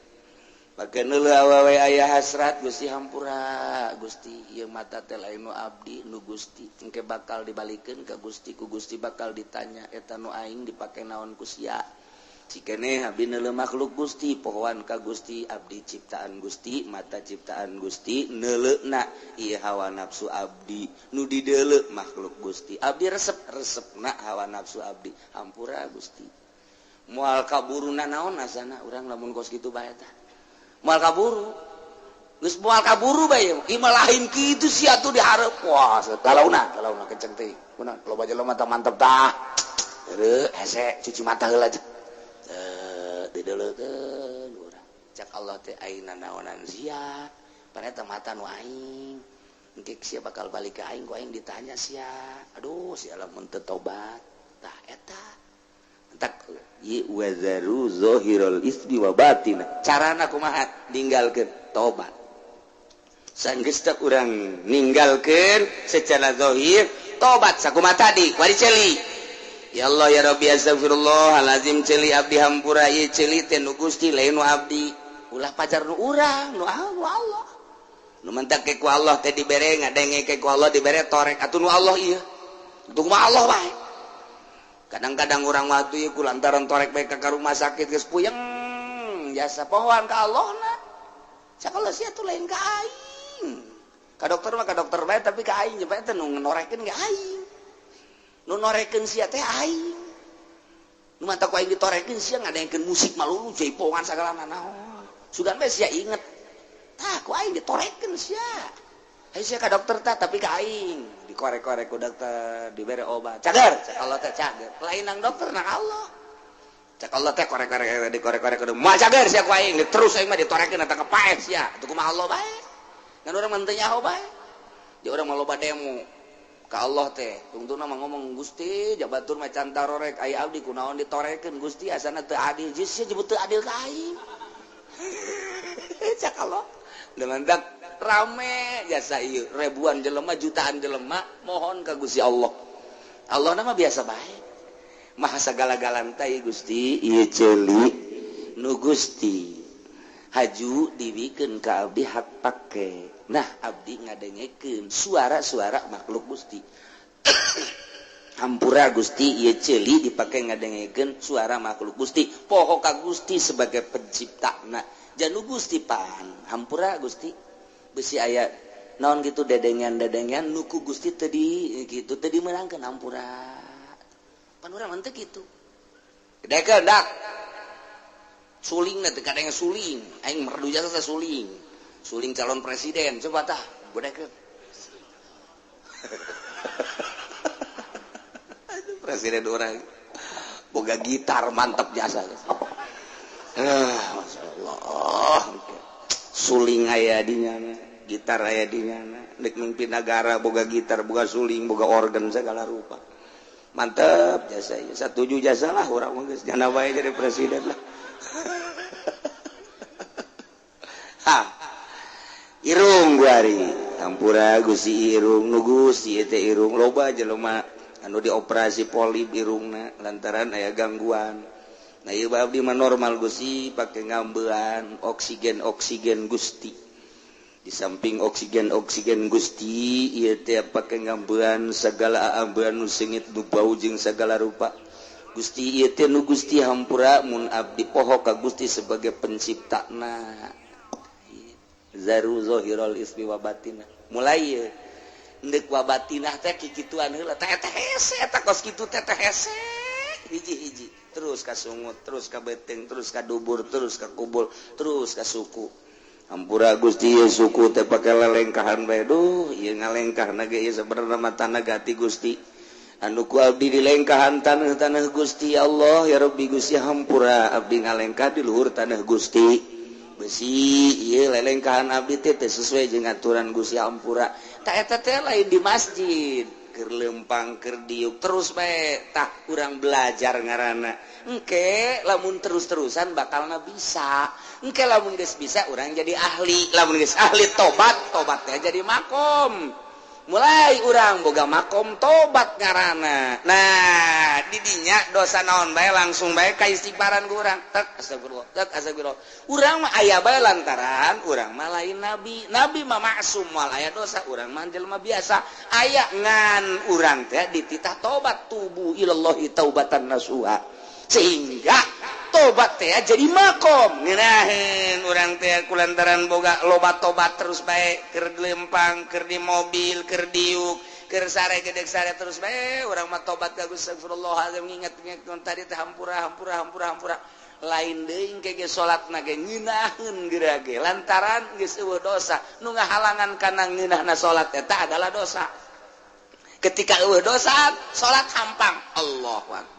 Speaker 1: Pake neuleuh awewe aya hasrat Gusti hampura Gusti, ieu mata teh lain nu abdi nu Gusti, engke bakal dibalikeun ka Gusti, ku Gusti bakal ditanya eta nu aing dipake naon ku sia. Cikeneh abdi neuleuh makhluk Gusti, pohoan ka Gusti, abdi ciptaan Gusti, mata ciptaan Gusti, neuleuhna ieu hawa nafsu abdi, nu dideuleu makhluk Gusti, abdi resep-resepna hawa nafsu abdi, hampura Gusti. Moal kaburuna naon asana urang lamun kos kitu bae tah. Moal kaburu. Geus moal kaburu bae ieu mah lain kitu sia atuh di hareup. Wah, galauna, galauna kenceng teh. Kunaon loba jelema mata mantep tah. Heureut hese cuci mata heula dideleukeun urang. Cak Allah teh ayeuna naonan sia, paneta mata nu aing. Engke sia bakal balik ka aing, ku aing ditanya sia. Aduh, sia lamun teu tobat. Tah eta. Entak ye wazaru zahirul ismi wa batin. Carana kumaha ninggalkeun tobat. Sanggeus teh urang ninggalkeun secara zahir tobat sakumaha tadi wari ceuli. Ya Allah ya Rabbi astagfirullahalazim ceuli abdi hampura ieu ceuli teh nu Gusti lain nu abdi. Ulah pajar nu urang nu Allah. Nu mentak ke ku Allah teh dibere ngadenge ke ku Allah dibere torek atuh nu Allah ieu. Atuh kumaha Allah bae. Kadang-kadang urang waktu ieu ku lantaran torek bae ka rumah sakit geus puyeng tukang jasa pohoan ka Allah na. Cak Allah sia tuh lain ka aing. Ka dokter mah ka dokter bae tapi ka aing bae teh nu norekeun ge aing. Nu norekeun sia teh aing. Nu mata ku aing ditorekeun sia ngadengkeun musik malulu jaipongan sagala nanaon. Sugan bae sia inget. Tah ku aing ditorekeun sia. Hayu sia ka dokter tah tapi ka aing dikorek-korek ku dokter dibere obat. Cager, cak Allah teh cager. Lain nang dokter nang Allah. Cak Allah teh korek-korek dikorek-korek kudu moal cager sia ku aing terus aing mah ditorekeun eta kepaeh sia. Atuh kumaha Allah bae. Ngan urang mah teu nyaho bae. Di urang mah loba demo ka Allah teh. Tungtungna mah ngomong Gusti jabatur mah can tarorek aya abdi kunaon ditorekeun Gusti asana teu adil. Geus sia jebut teu adil ka aing. Cak Allah. Dengan rame jasa ieu ribuan jelema jutaan jelema mohon ka Gusti Allah. Allah nama biasa bae. Maha sagala-galana teh Gusti ieu ceuli nu Gusti haju dibikeun ka abdi hak pake. Nah abdi ngadengekeun suara-suara makhluk Gusti. Hampura Gusti ieu ceuli dipake ngadengekeun suara makhluk Gusti. Poho ka Gusti sebagai penciptana. Janu Gusti pan hampura Gusti besi aya naon gitu dedengan-dedengan nuku Gusti tadi gitu tadi meunangkeun hampura pan urang mah teu kitu dekeun dak suling teh kadang suling aing merdu jasa suling suling calon presiden coba tah godekeun presiden urang boga gitar mantep jasa. Masya Allah suling aya di nyana gitar aya di nyana dek mimpin negara boga gitar boga suling boga organ segala rupa mantep jasa ieu satuju jasa lah urang mah geus jana bae jadi presiden lah. Ha irung guari hampura Gusti irung nu Gusti teh irung loba jelema anu dioperasi polip irungna lantaran aya gangguan. Nah ieu abdi mah normal Gusti pake ngambean oksigen oksigen Gusti. Di samping oksigen oksigen Gusti ieu teh pake ngambean segala ambean nu seungit nu bau jeung segala rupa. Gusti ieu teh nu Gusti hampura mun abdi poho ka Gusti sebagai penciptana. Zaru zahiral ismi wa batinah. Mulai ieu endek wa batinah teh kikituan heula teh teh hese eta kos kitu teh teh hese hiji-hiji. Terus ka sungut, terus ka beteng, terus ka dubur, terus ka kubur, terus ka suku. Hampura Gusti ieu suku teh pake lelengkahan bae. Duh, ieu ngalengkahna ge ieu sabenerna mah tanah gati Gusti. Anu ku abdi dilengkahan tanah-tanah Gusti Allah ya Rabbi Gusti hampura abdi ngalengkah di luhur tanah Gusti. Besi ieu lelengkahan abdi teh teu sesuai jeung aturan Gusti hampura. Tah eta teh lain di masjid. Keur lempang keur diuk terus bae tah urang belajar ngaranna engke lamun terus-terusan bakalna bisa engke lamun geus bisa urang jadi ahli lamun geus ahli tobat tobatnya jadi makom mulai urang boga makom tobat ngaranna. Nah didinya dosa naon bae langsung bae ka istighfaran ku urang tek astagfirullah tek astagfirullah urang mah aya bae lantaran urang mah lain nabi nabi mah maksum moal aya dosa urang mah jelema biasa aya ngan urang teh dititah tobat tubu ilallahi taubatan nasuha sehingga tobat teh jadi makom ngeunaheun urang teh kulantaran boga loba tobat terus bae keur lempang keur di mobil keur diuk keur sare gedeg sare terus bae urang mah tobat ka Gusti astagfirullahalazim nginget-nginget tadi teh hampura hampura hampura hampura lain deui engke ge salatna ge ngeunaheun geura ge lantaran geus eueuh dosa nu ngahalangan kana ngeunahna salat eta adalah dosa. Ketika eueuh dosa salat hampang Allahu akbar.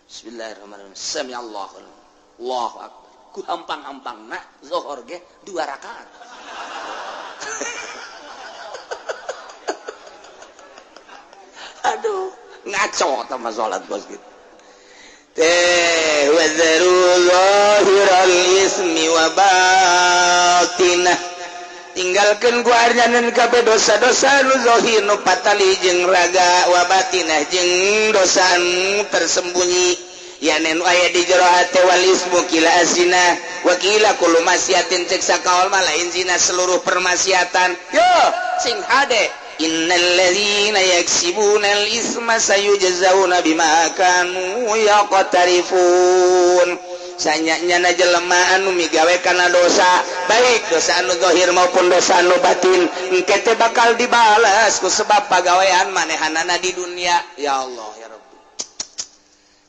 Speaker 1: Bismillahirrahmanirrahim. Sami Allahu Allahu akbar. Ku hampang-hampangna zuhur ge 2 rakaat. Aduh, ngaco tah mah salat bos gitu. Teh wazaru zahiral ismi wa batinah. Tinggalkeun ku arjanan kabeh dosa-dosa nu zahir nu patali jeung raga wa batinah jeung dosa nu tersembunyi yanen aya di jero hate wal ismu kila azina wa kila kullu maksiatin cek sakaol mah lain zina seluruh permaksiatan yo sing hade innal ladzina yaksibuna al isma sayujzauna bima kanu yaqtarifun. Sanyanya jelema anu migawe kana dosa, baik dosa anu zahir maupun dosa anu batin, engke teh bakal dibalas ku sebab pagawean manehanana di dunia. Ya Allah ya Rabbi.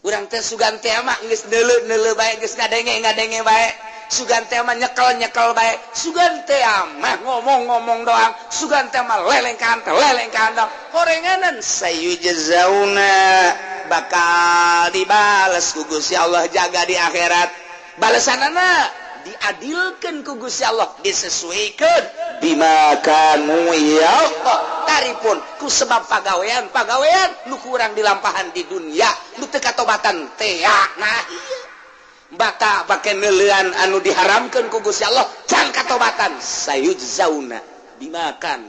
Speaker 1: Urang teh sugan teh mah geus neuleu-neuleu bae, geus ngadenge-ngadenge bae. Sugan teh mah nyekel-nyekel bae, sugan teh mah ngomong-ngomong doang, sugan teh mah lelengkahan teh lelengkahan doang. Horenganan sayujzauna bakal dibales ku Gusti Allah jaga di akhirat. Balesanana diadilkeun ku Gusti Allah, disesuaikan bima kanu ya Allah. Taripun ku sebab pagawean-pagawean nu kurang dilampahan di dunia, nu teu katobatan teh. Nah iya bata pake neulean anu diharamkeun ku Gusti Allah can katobatan sayujzauna bimakan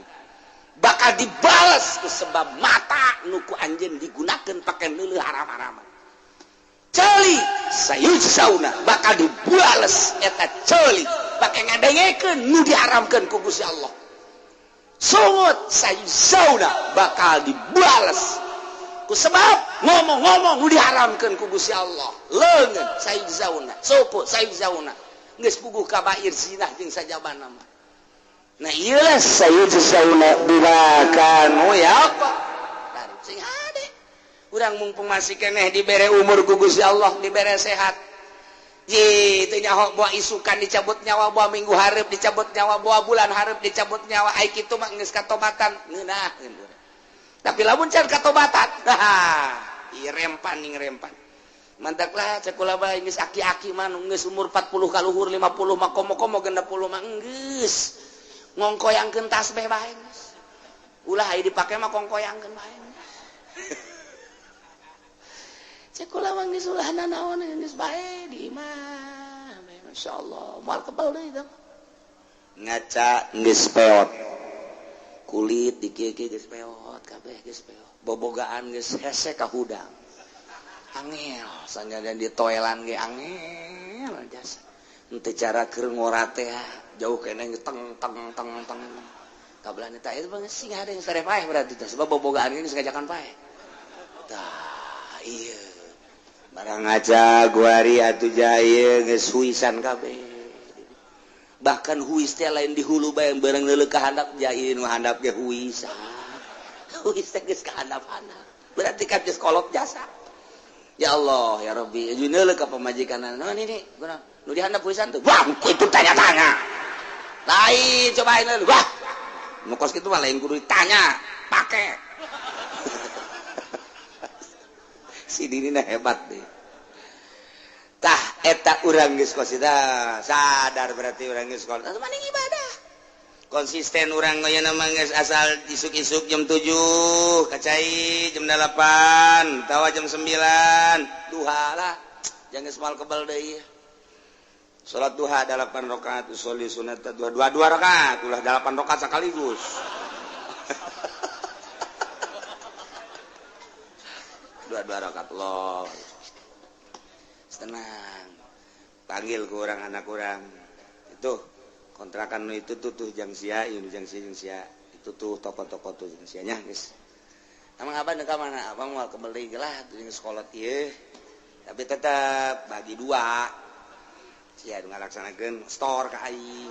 Speaker 1: bakal dibales ku sebab mata nu ku anjeun digunakeun pake neuleuh haram-haraman. Ceuli sayujzauna bakal dibales eta ceuli pake ngadengekeun nu diharamkeun ku Gusti Allah. Sungut sayujzauna bakal dibales ku sebab ngomong-ngomong nu diharamkeun ku Gusti Allah. Leungeun sayujzauna, suku sayujzauna geus puguh kabair zinah jeung sajabana mah. Nah ieu lah sayujzauna bima kanu ya apa. Sing hade urang mumpung masih keneh dibere umur ku Gusti Allah, dibere sehat. Ji teu nyaho boa isukan dicabut nyawa, boa minggu hareup dicabut nyawa, boa bulan hareup dicabut nyawa, ai kitu mah geus katobatan ngeunaheun. Tapi lamun can katobatan, ieu rempan ning rempan. Mantaklah cek kula bae geus aki-aki mah geus umur 40 kaluhur 50 mah komo-komo 60 mah geus. Ngongkoyangkeun tasbih bae geus. Ulah aya dipake mah kongkoyangkeun bae. Cek kula mah geus ulah nanaon geus bae di imah. Masyaallah, moal kebal deui tah. Ngaca geus peot. Kulit di kieu-kieu geus peot kabeh geus peot. Bobogaan geus hese ka hudang. Angel sanajan di toelan ge angel jasa. Henteu cara keur ngora teh jauh keneh teng teng teng teng. Kabelah eta ieu mah sing hade geus sare paeh berarti teh sebab bobogaan geus ngajakan paeh. Tah ieu. Barang ngaca guari atuh jaye geus huisan kabeh. Bahkan huis teh lain di hulu bae bareng neuleuh ka handap jaye nu handap ge huisan. Huis teh geus ka handap-handap. Berarti kan geus kolot jasa. Ya Allah ya Rabbi, neuleuh ka pamajikanna. Naon ini? Kunaon? Nu di handap huisan tuh. Wah, itu tanya-tanya. Lain cobain leuleuh. Wah. Nu kos kitu mah lain kudu ditanya, pake. Si Dini hebat deh. Tah eta urang geus kos sadar berarti urang geus kos. Maning ibadah. Konsisten urang ayeuna mah geus asal isuk-isuk jam 7, kacai jam 8, tawa jam 9, duha lah. Jangan geus moal kebal deui. Salat duha 8 rakaat, usolli sunat duha 2 rakaat, ulah 8 rakaat sekaligus. 2 rakaat loh. Tenang, panggil ke orang anak orang itu kontrakan itu tuh tuh jang sia, ini jang sia, jang sia itu tuh toko-toko tuh jang sianya guys. Emang abang dekat mana? Abang mau kembali lah tuh yang sekolah tie, tapi tetap bagi dua. Sia ngalaksanakeun store ka aing.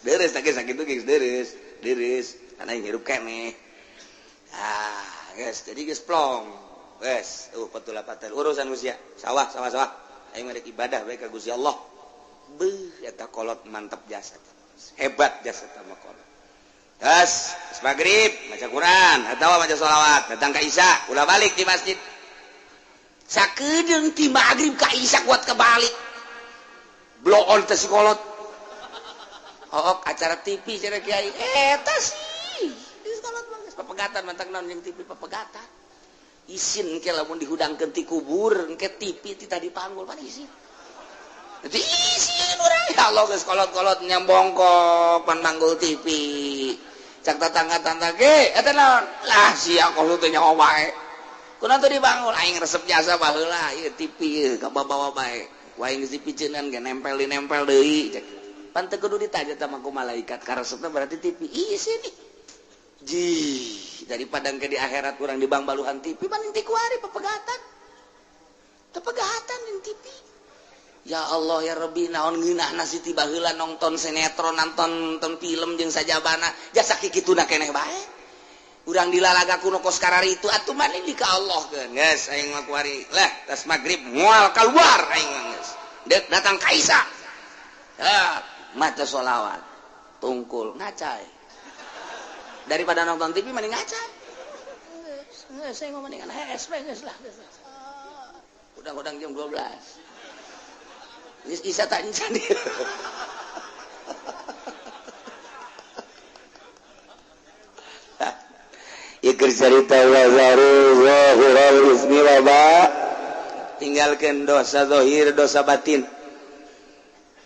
Speaker 1: Deres tak sakit tuh guys, deres, deres, karena aing hirup keneh. Ah, guys, jadi guys plong. Wes, petulapatel urusan Gusti sawah sawah sawah. Aing merek ibadah bae ka Gusti Allah. Beuh eta kolot mantap jasa. Hebat jasa sama kolot. Terus magrib maca Quran atawa maca sholawat, datang ka Isya, ulah balik di masjid. Sakedeung ti magrib ka Isya kuat kebalik. Blow on teh si kolot. Hook acara TV cenah kiai. Eta sih. Di kolot mah geus papegatan mantak naon jeung TV papegatan. Isin engke lamun dihudangkeun ti kubur engke TV ti tadi panggul pan isin. Jadi isin urang ya Allah geus kolot-kolot nyambongkok pan manggul TV. Cak tetangga-tetangga ge eta naon? Lah sia kolot teh nyaho wae. Kunaon teu dibangun aing resep jasa baheula ieu TV ieu kabawa bae. Ku aing geus dipiceunan ge nempel dinempel deui cek. Pan teu kudu ditanya tah ku malaikat karesepna berarti TV. Isin ih. Jih, daripada ke di akhirat kurang di bang baluhan TV paling ti kuari pepegatan. Tepegatan nonton TV. Ya Allah ya Rabbi, naon ngeunahna si tiba heula nonton sinetron, nonton film jeung sajabana, jasa kikituna keneh bae. Urang dilalaga kuno kos kararitu atuh mani di ka Allah keun. Geus aing mah kuari. Lah, tas magrib moal kaluar aing mah geus. Deuk datang ka Isa. Ah, maca sholawat. Tungkul ngacai. Daripada nonton TV mending ngacai. Geus aing mah mendingan HSP geus lah. Udang-udang jam 12. Isa tak encan dia. Iker cerita wazaru zahiral ismi waba, tinggalkan dosa zahir dosa batin.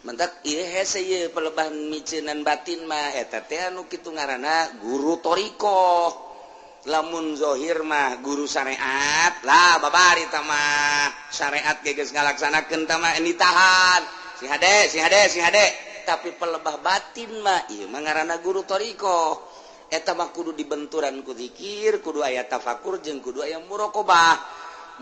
Speaker 1: Mentak ieu hese ieu pelebah miceunan batin mah eta teh anu kitu ngaranna guru thariqah. Lamun zahir mah guru syariat lah babari tah mah syariat ge geus ngalaksanakeun tah mah ditahan si hade si hade si hade. Tapi pelebah batin mah ieu mah ngaranna guru thariqah. Eta mah kudu dibenturan ku zikir, kudu aya tafakur jeung kudu aya muraqabah.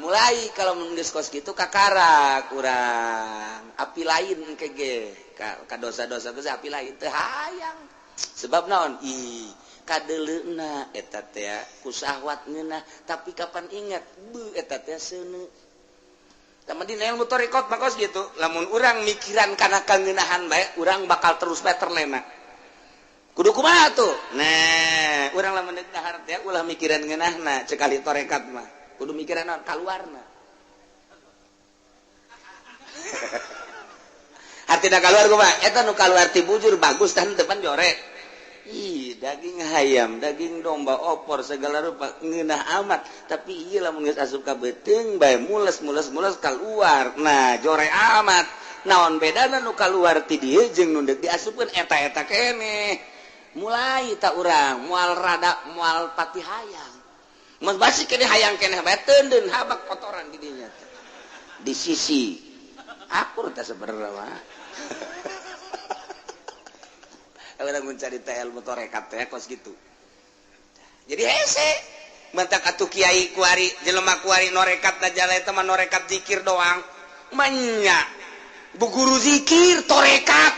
Speaker 1: Mulai kalau mun geus kos kitu kakara kurang api lain engke ge ka dosa-dosa geus api lain teu hayang. Sebab naon? Ih kadeleuna eta teh ku syahwat ngeunah, tapi kapan ingat beuh eta teh seuneu. Tah dina ilmu thariqat mah kos kitu, lamun urang mikiran kana kangeunahan bae urang bakal terus bae terlena. Kudu kumaha tuh? Nah, urang lamun deuk dahar teh ulah mikiran ngeunahna cek ahli tarekat mah. Kudu mikiran naon? Kaluarna. Artina kaluar kumaha? Eta nu kaluar ti bujur bagus tah depan jore. Ih, daging hayam, daging domba, opor segala rupa ngeunah amat, tapi ieu lamun geus asup ka beuteung bae mules mules mules kaluar. Nah, jore amat. Naon bedana nu kaluar ti dieu jeung nu deuk diasupkeun eta-eta keneh. Mulai tak urang moal rada moal pati hayang. Mun basi keneh hayang keneh bae teundeun habak kotoran di dinya teh. Di sisi akur teh sebenarnya mah. Kalau mencari ilmu tarekat teh kos gitu. Jadi hese mentak atuh kiai kuari jelema kuari norekat da jala eta mah norekat zikir doang. Manya bu guru zikir tarekat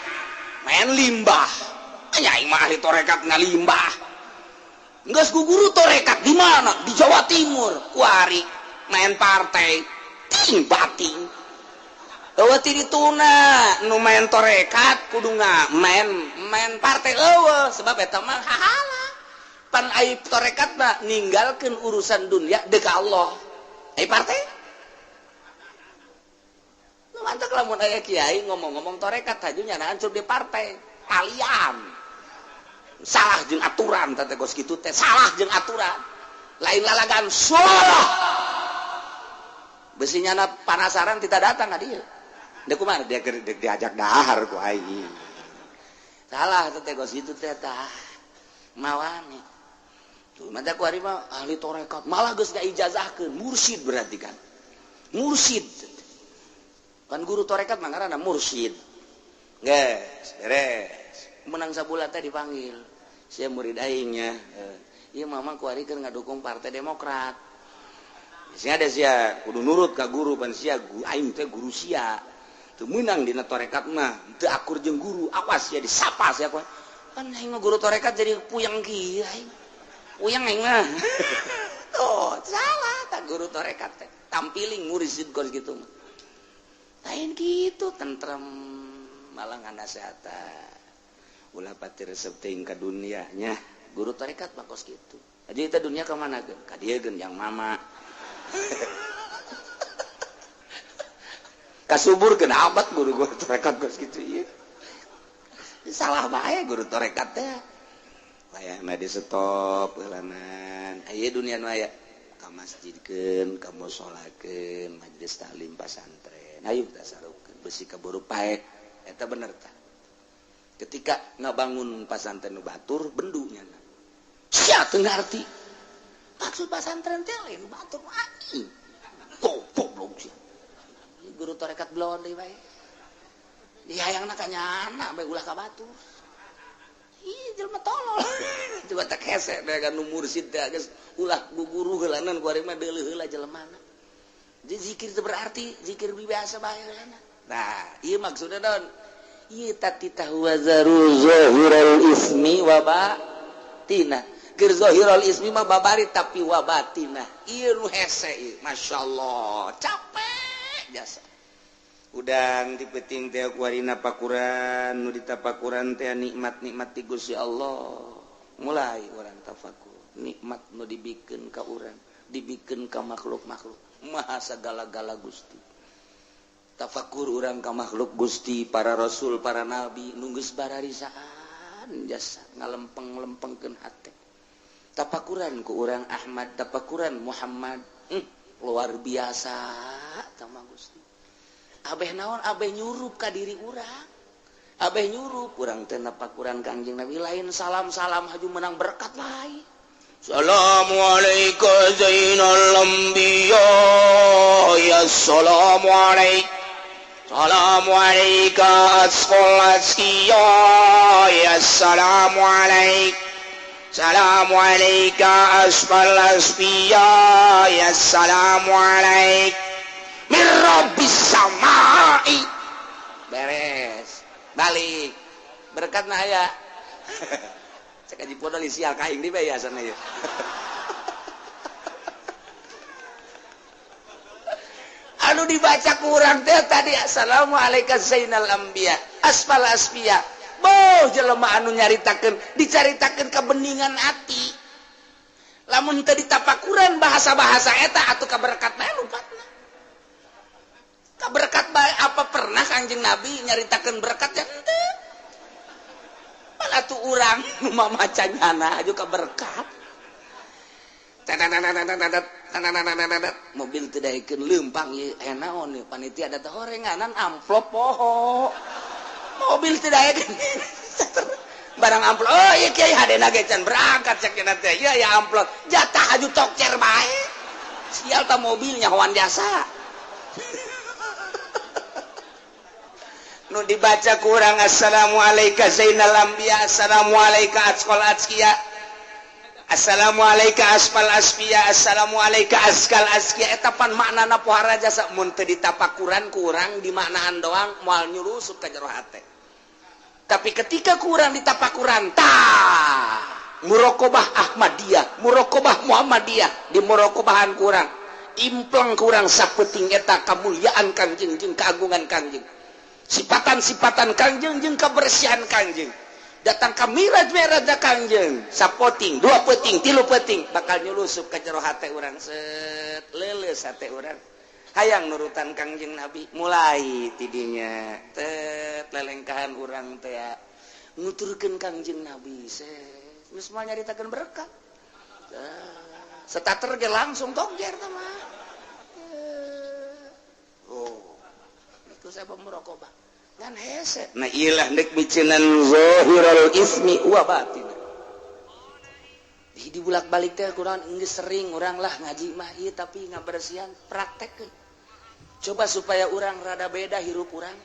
Speaker 1: main limbah. Nya aing mah ahli tarekat ngalimbah. Geus ku guru tarekat di mana? Di Jawa Timur kuari main partai ting bating. Eueuh ti dituna nu main tarekat kudu main main partai eueuh sebab eta mah hahala. Pan ai tarekat mah ninggalkeun urusan dunia deuk ka Allah. Ai partai? Nu mantak lamun aya kiai ngomong-ngomong tarekat haju nyana hancur di partai. Kalian salah jeung aturan teh kos kitu teh salah jeung aturan. Lain lalagan salah. Besi nyana panasaran tidak datang ka dieu. Dek kumaha dia diajak dahar ku aing. Salah teh kos kitu teh tah. Mawani. Tuh mata ku ari mah ahli tarekat malah geus ngaijazahkeun mursyid berarti kan. Mursyid. Kan guru tarekat mah ngaranna mursyid. Geus beres. Menang sabulan teh dipanggil. Sia murid aing nya. Ieu mama ku ari keur ngadukung Partai Demokrat. Sia ada sia kudu nurut ka guru pan sia aing teh guru sia. Teu meunang dina tarekat mah teu akur jeung guru, awas sia disapa sia ku. Pan aing mah guru tarekat jadi puyeng kieu aing. Puyeng aing mah. Tuh, salah tah guru tarekat teh. Tampiling mursyid kos kitu mah. Lain kitu tentrem malah nganasehatan. Ulah pati resep teuing ka dunia nya. Guru tarekat mah kos kitu. Jadi eta dunia ka mana geun? Ka dieu geun yang mama. Kasubur kena amat guru-guru tarekat kos kitu ieu. Salah bae guru tarekat teh. Wayahna di stop heulanan. Aya dunia nu aya ka masjidkeun, ka musolakeun, majelis taklim pasantren. Hayu tasarupkeun besi kaburu paeh. Eta bener tah. Ketika ngabangun pasantren nu batur bendu nyana. Sia teu ngarti. Maksud pasantren teh lain batur anjing. Goblok sia. Guru tarekat belon deui bae. Dihayangna ka nyana bae ulah ka batur. Ih jelema tolol. Coba tak hese bae kan nu mursid teh geus ulah guguru heulanan ku ari mah deuleuh heula jelemana. Jadi zikir itu berarti zikir biasa bae. Nah, ieu maksudna naon? Ieu tatitah wa zaru zahiral ismi wa batina. Keur zahirul ismi mah babari tapi wa batina. Ieu nu hese ieu, masyaallah, capek jasa. Udang ti peuting teh kuarina pakuran, nu ditapakuran teh nikmat-nikmat ti Gusti Allah. Mulai urang tafakur, nikmat nu dibikeun ka urang, dibikeun ka makhluk-makhluk. Maha sagala-gala Gusti. Tafakur urang ka makhluk Gusti, para rasul, para nabi nu geus bararisaan jasa ngalempeng-lempengkeun hate. Tafakuran ku urang Ahmad, tafakuran Muhammad, luar biasa sama Gusti. Abeh naon, abeh nyurup ka diri urang. Abeh nyurup urang teh napakuran Kangjeng Nabi lain salam-salam haju menang berkat lain. Assalamualaikum zainal anbiya ya assalamualaikum. Assalamualaikum asqal askiya ya assalamualaikum. Assalamualaikum asfal asfiya ya assalamualaikum. Mirrobbis samai. Beres. Balik. Berkat nah aya. Cek aji podol sial ka aing di bae asana ieu. Anu dibaca kurang teh tadi assalamualaikum zainal anbiya asfal asfiya. Boh jelema anu nyaritakeun dicaritakeun kebeningan hati. Lamun teu ditapakuran bahasa-bahasa eta atuh kaberkat bae lupatna. Kaberkat bae apa pernah Kangjeng Nabi nyaritakeun berkat ya henteu. Pan atuh urang nu mamaca nyana aju kaberkat. Mobil teu daekeun leumpang ieu aya naon ieu panitia da teh horenganan amplop poho. Mobil teu daekeun barang amplop. Oh ieu kiai hadena ge can berangkat cek cenah teh. Ieu aya amplop jatah aju tokcer bae. Sial ta mobilnya hoan jasa. Nu dibaca kurang assalamualaikum zainal anbiya assalamualaikum asqal azkiya assalamualaikum asfal asfiya assalamualaikum askal azkiya. Eta pan maknana pohara jasa mun teu ditapakuran kurang dimaknaan doang moal nyurusup ka jero hate. Tapi ketika kurang ditapakuran tah muraqabah Ahmadiyah, muraqabah Muhammadiyah, di muraqabahan kurang impleng kurang sapeting eta kamulyaan Kangjeng jeung keagungan Kangjeng. Sipatan-sipatan Kangjeng jeung kebersihan Kangjeng. Datang ka miraj-miraj Kangjeng, sapoting, dua peting, tilu peting bakal nyulusup ka jero hate urang set leuleus hate urang. Hayang nurutan Kangjeng Nabi mulai tidinya tet lelengkahan urang teh nuturkeun Kangjeng Nabi set geus moal nyaritakeun berkat. Setater ge langsung tokjer teh mah. Oh itu saya muraqabah ngan hese. Nah ilah ndek miceunan zahirul ismi wa batin. Di bulak-balik teh kurang geus sering urang lah ngaji mah ieu tapi ngabersihan praktekkeun. Coba supaya urang rada beda hirup urang.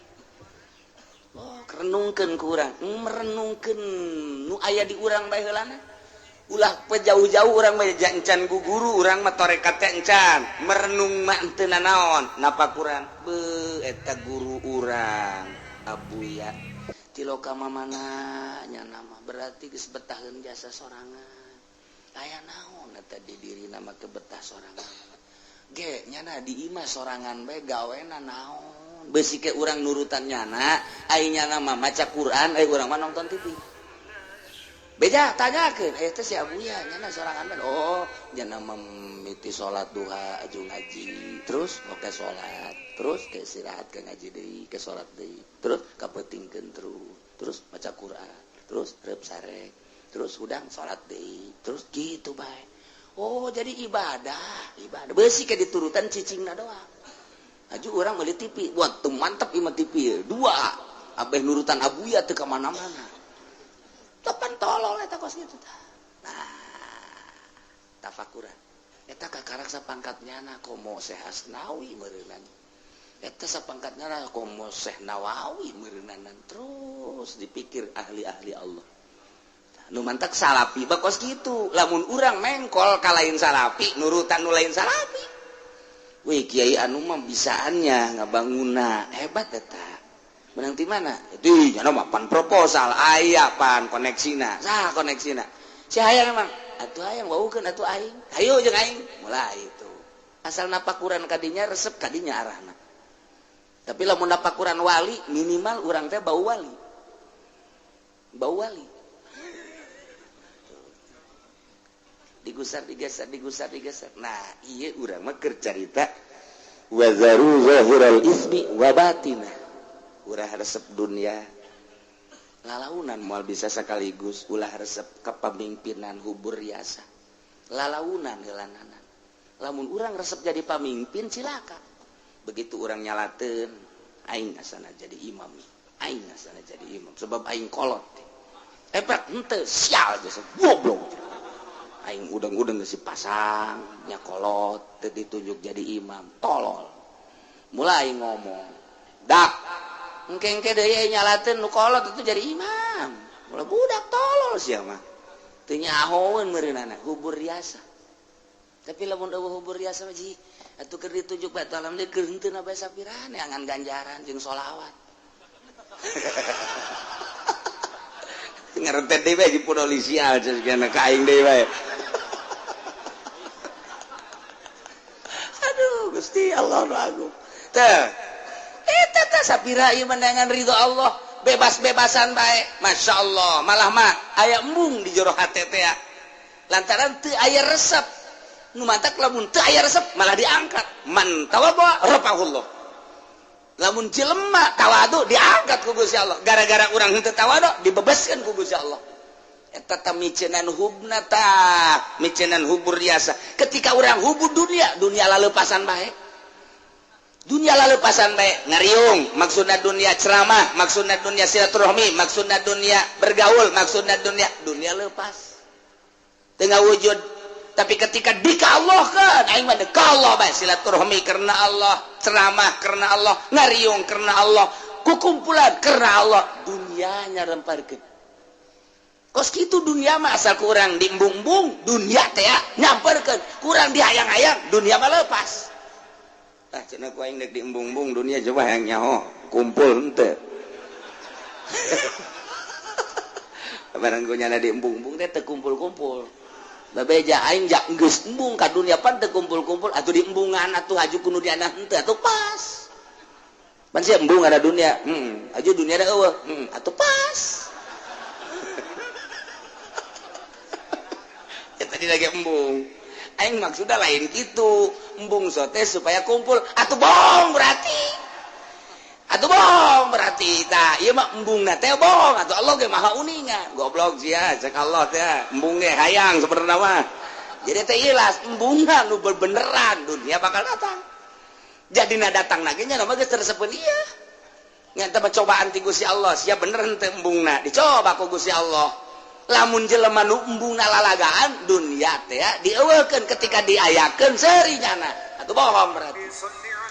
Speaker 1: Oh, renungkeun ku urang, merenungkeun nu aya di urang bae heulana. Ulah jauh-jauh urang mah encan guguru urang mah tarekat teh encan merenung mah teu nanaon napakuran beuh eta guru urang Abuya tiloka mamana nya nama berarti geus betaheun jasa sorangan aya naon eta di dirina mah betah sorangan ge nyana di imah sorangan bae gawena naon beusi ke urang nurutan nyana ai nyana mah maca Quran ai urang mah nonton TV. Beja tanyakeun aya teh si Abuya nyana sorangan bae. Oh, nyana mimiti salat duha aju ngaji, terus oke salat, terus ke istirahat ke ngaji deui, ke salat deui, terus kapeutingkeun terus, terus maca Quran, terus reup sarek, terus hudang salat deui, terus kitu bae. Oh, jadi ibadah, ibadah. Beusi ke diturutan cicingna doang. Aju urang meuli TV, wah teu mantep ieu mah TV. Dua, abeh nurutan Abuya teu ka mana-mana. Tepan tolol eta kos kitu tah. Nah, tafakuran. Eta kakarak sapangkat nyana komo Syekh Asnawi meureunan. Eta sapangkat nyana komo Syekh Nawawi meureunanan. Terus dipikir ahli-ahli Allah. Nu mantak salapi bakos kitu. Lamun urang mengkol ka lain salapi, nurutan nu lain salapi. Wih kiai anu mah bisaannya ngabanguna hebat eta. Menang ti mana? Itu nya mah pan proposal aya pan koneksina. Saha koneksina? Si hayang emang atuh hayang waukeun atuh aing. Hayu jeung aing. Mulai itu. Asal napakuran kadinya resep kadinya arahna. Tapi lamun napakuran wali minimal urang teh bau wali. Bau wali. Digusar digeser digusar digeser. Nah iya urang mah keur carita wazaru zahiral ismi wa batina. Ulah resep dunia lalaunan moal bisa sekaligus. Ulah resep kepemimpinan hubur riasa lalaunan heulananan. Lamun urang resep jadi pamimpin cilaka. Begitu urang nyalateun aing asana jadi imam, aing asana jadi imam sebab aing kolot. Epek henteu sial jasa goblok. Aing udang-udang geus dipasang nya kolot teu ditunjuk jadi imam tolol. Mulai ngomong dak engke-engke deui nyalateun nu kolot itu jadi imam. Mulai budak tolol sia mah teu nyahoeun meureunana hubur riasa. Tapi lamun eueuh hubur riasa mah ji atuh keur ditunjuk batu alam deui keur henteu na bae sapirane angan ganjaran jeung sholawat. Ngarentet deui bae jeung sial geus ka aing deui bae. Aduh Gusti Allah nu agung. Teh eta teh sapira ieu menangan ridho Allah, bebas-bebasan bae. Masya Allah, malah mah aya embung di jero hate teh. Lantaran teu aya resep. Nu mantak lamun teu aya resep malah diangkat. Man tawadhu rafa'ahullah. Lamun jelema tawadu diangkat ku Gusti Allah. Gara-gara urang henteu tawadu dibebaskeun ku Gusti Allah. Eta teh micenan hubna tah, micenan hubur riasa. Ketika urang hubur dunia, dunia laleupasan bae. Dunia laleupasan bae, ngariung, maksudna dunia ceramah, maksudna dunia silaturahmi, maksudna dunia bergaul, maksudna dunia, dunia lepas. Teu ngawujud. Tapi ketika dikallahkeun, aing mah dekallah bae silaturahmi karena Allah, ceramah karena Allah, ngariung karena Allah, kukumpulan karena Allah, dunianya remparkeun. Kos kitu dunia mah asal kurang diembung-embung, dunia teh nyamperkeun, kurang dihayang-hayang, dunia mah lepas. Ah cenah ku aing deuk diembung-embung dunia coba hayang nyaho, kumpul henteu. Barang ku nyana diembung-embung teh teu kumpul-kumpul. Babeja aing jak geus embung ka dunia pan teu kumpul-kumpul atuh diembungan atuh haju ku nu diana henteu atuh pas. Pan sia embung ada dunia, haju dunia da eueuh, atuh pas. Ya tadi lagi embung. Aing maksudna lain kitu, embung sote supaya kumpul atuh bohong berarti. Atuh bohong berarti tah ieu mah embungna teh bohong atuh Allah ge maha uninga. Goblok sia cek Allah teh embung ge hayang sebenarna mah. Jadi teh ilas embungna nu beneran dunia bakal datang. Jadina datang lagi nya mah geus teresepeun ieu. Nya teh cobaan ti Gusti Allah, sia bener henteu embungna dicoba ku Gusti Allah. Lamun jelema nu embungna lalagaan dunia teh dieuweukeun ketika diayakeun seuri nyana atuh bohong berarti.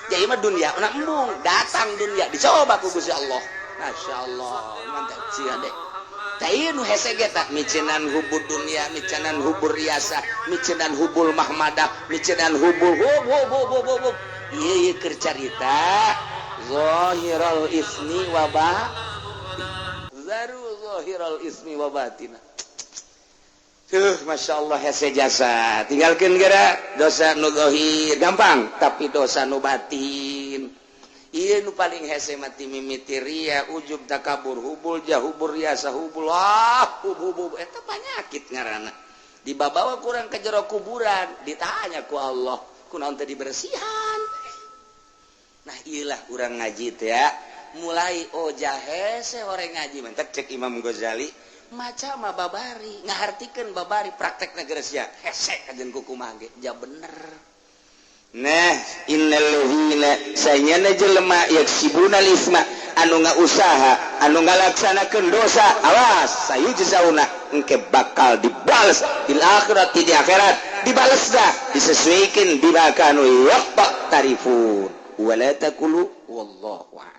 Speaker 1: Jadi mah dunia una embung datang dunia dicoba ku Gusti Allah. Masya Allah mantap sia deh. Tah ieu nu hese ge tah micenan hubur dunia, micenan hubur riasa, micenan hubul mahmadah, micenan hubul hub hub hub hub hub. Ieu ieu keur carita zahiral ismi wa ba zaru zahiral ismi wa batina. Tuh, Masya Allah hese jasa. Tinggalkan gara dosa nu zahir gampang, tapi dosa nu batin. Ieu nu paling hese mati mimiti ria, ujub takabur, hubul jah, hubur riasa, hubul ah, hub hub hub. Eta panyakit ngaranna. Dibabawa kurang ke jero kuburan, ditanya ku Allah, kunaon teh dibersihan. Nah, ieulah urang ngaji teh ya. Mulai oh jahese horeng ngaji mentek cek Imam Ghazali. Maca mah babari ngahartikeun babari praktekna geus sia hese kajen kukumaha ge ja bener. Nah innal ladzina sanyana jelema yaksibuna isma anu ngausaha anu ngalaksanakeun dosa awas sayujzauna engke bakal dibales di akhirat di akhirat dibales dah disesuaikan bima kanu yaqtarifun wala taqulu wallahu a'lam.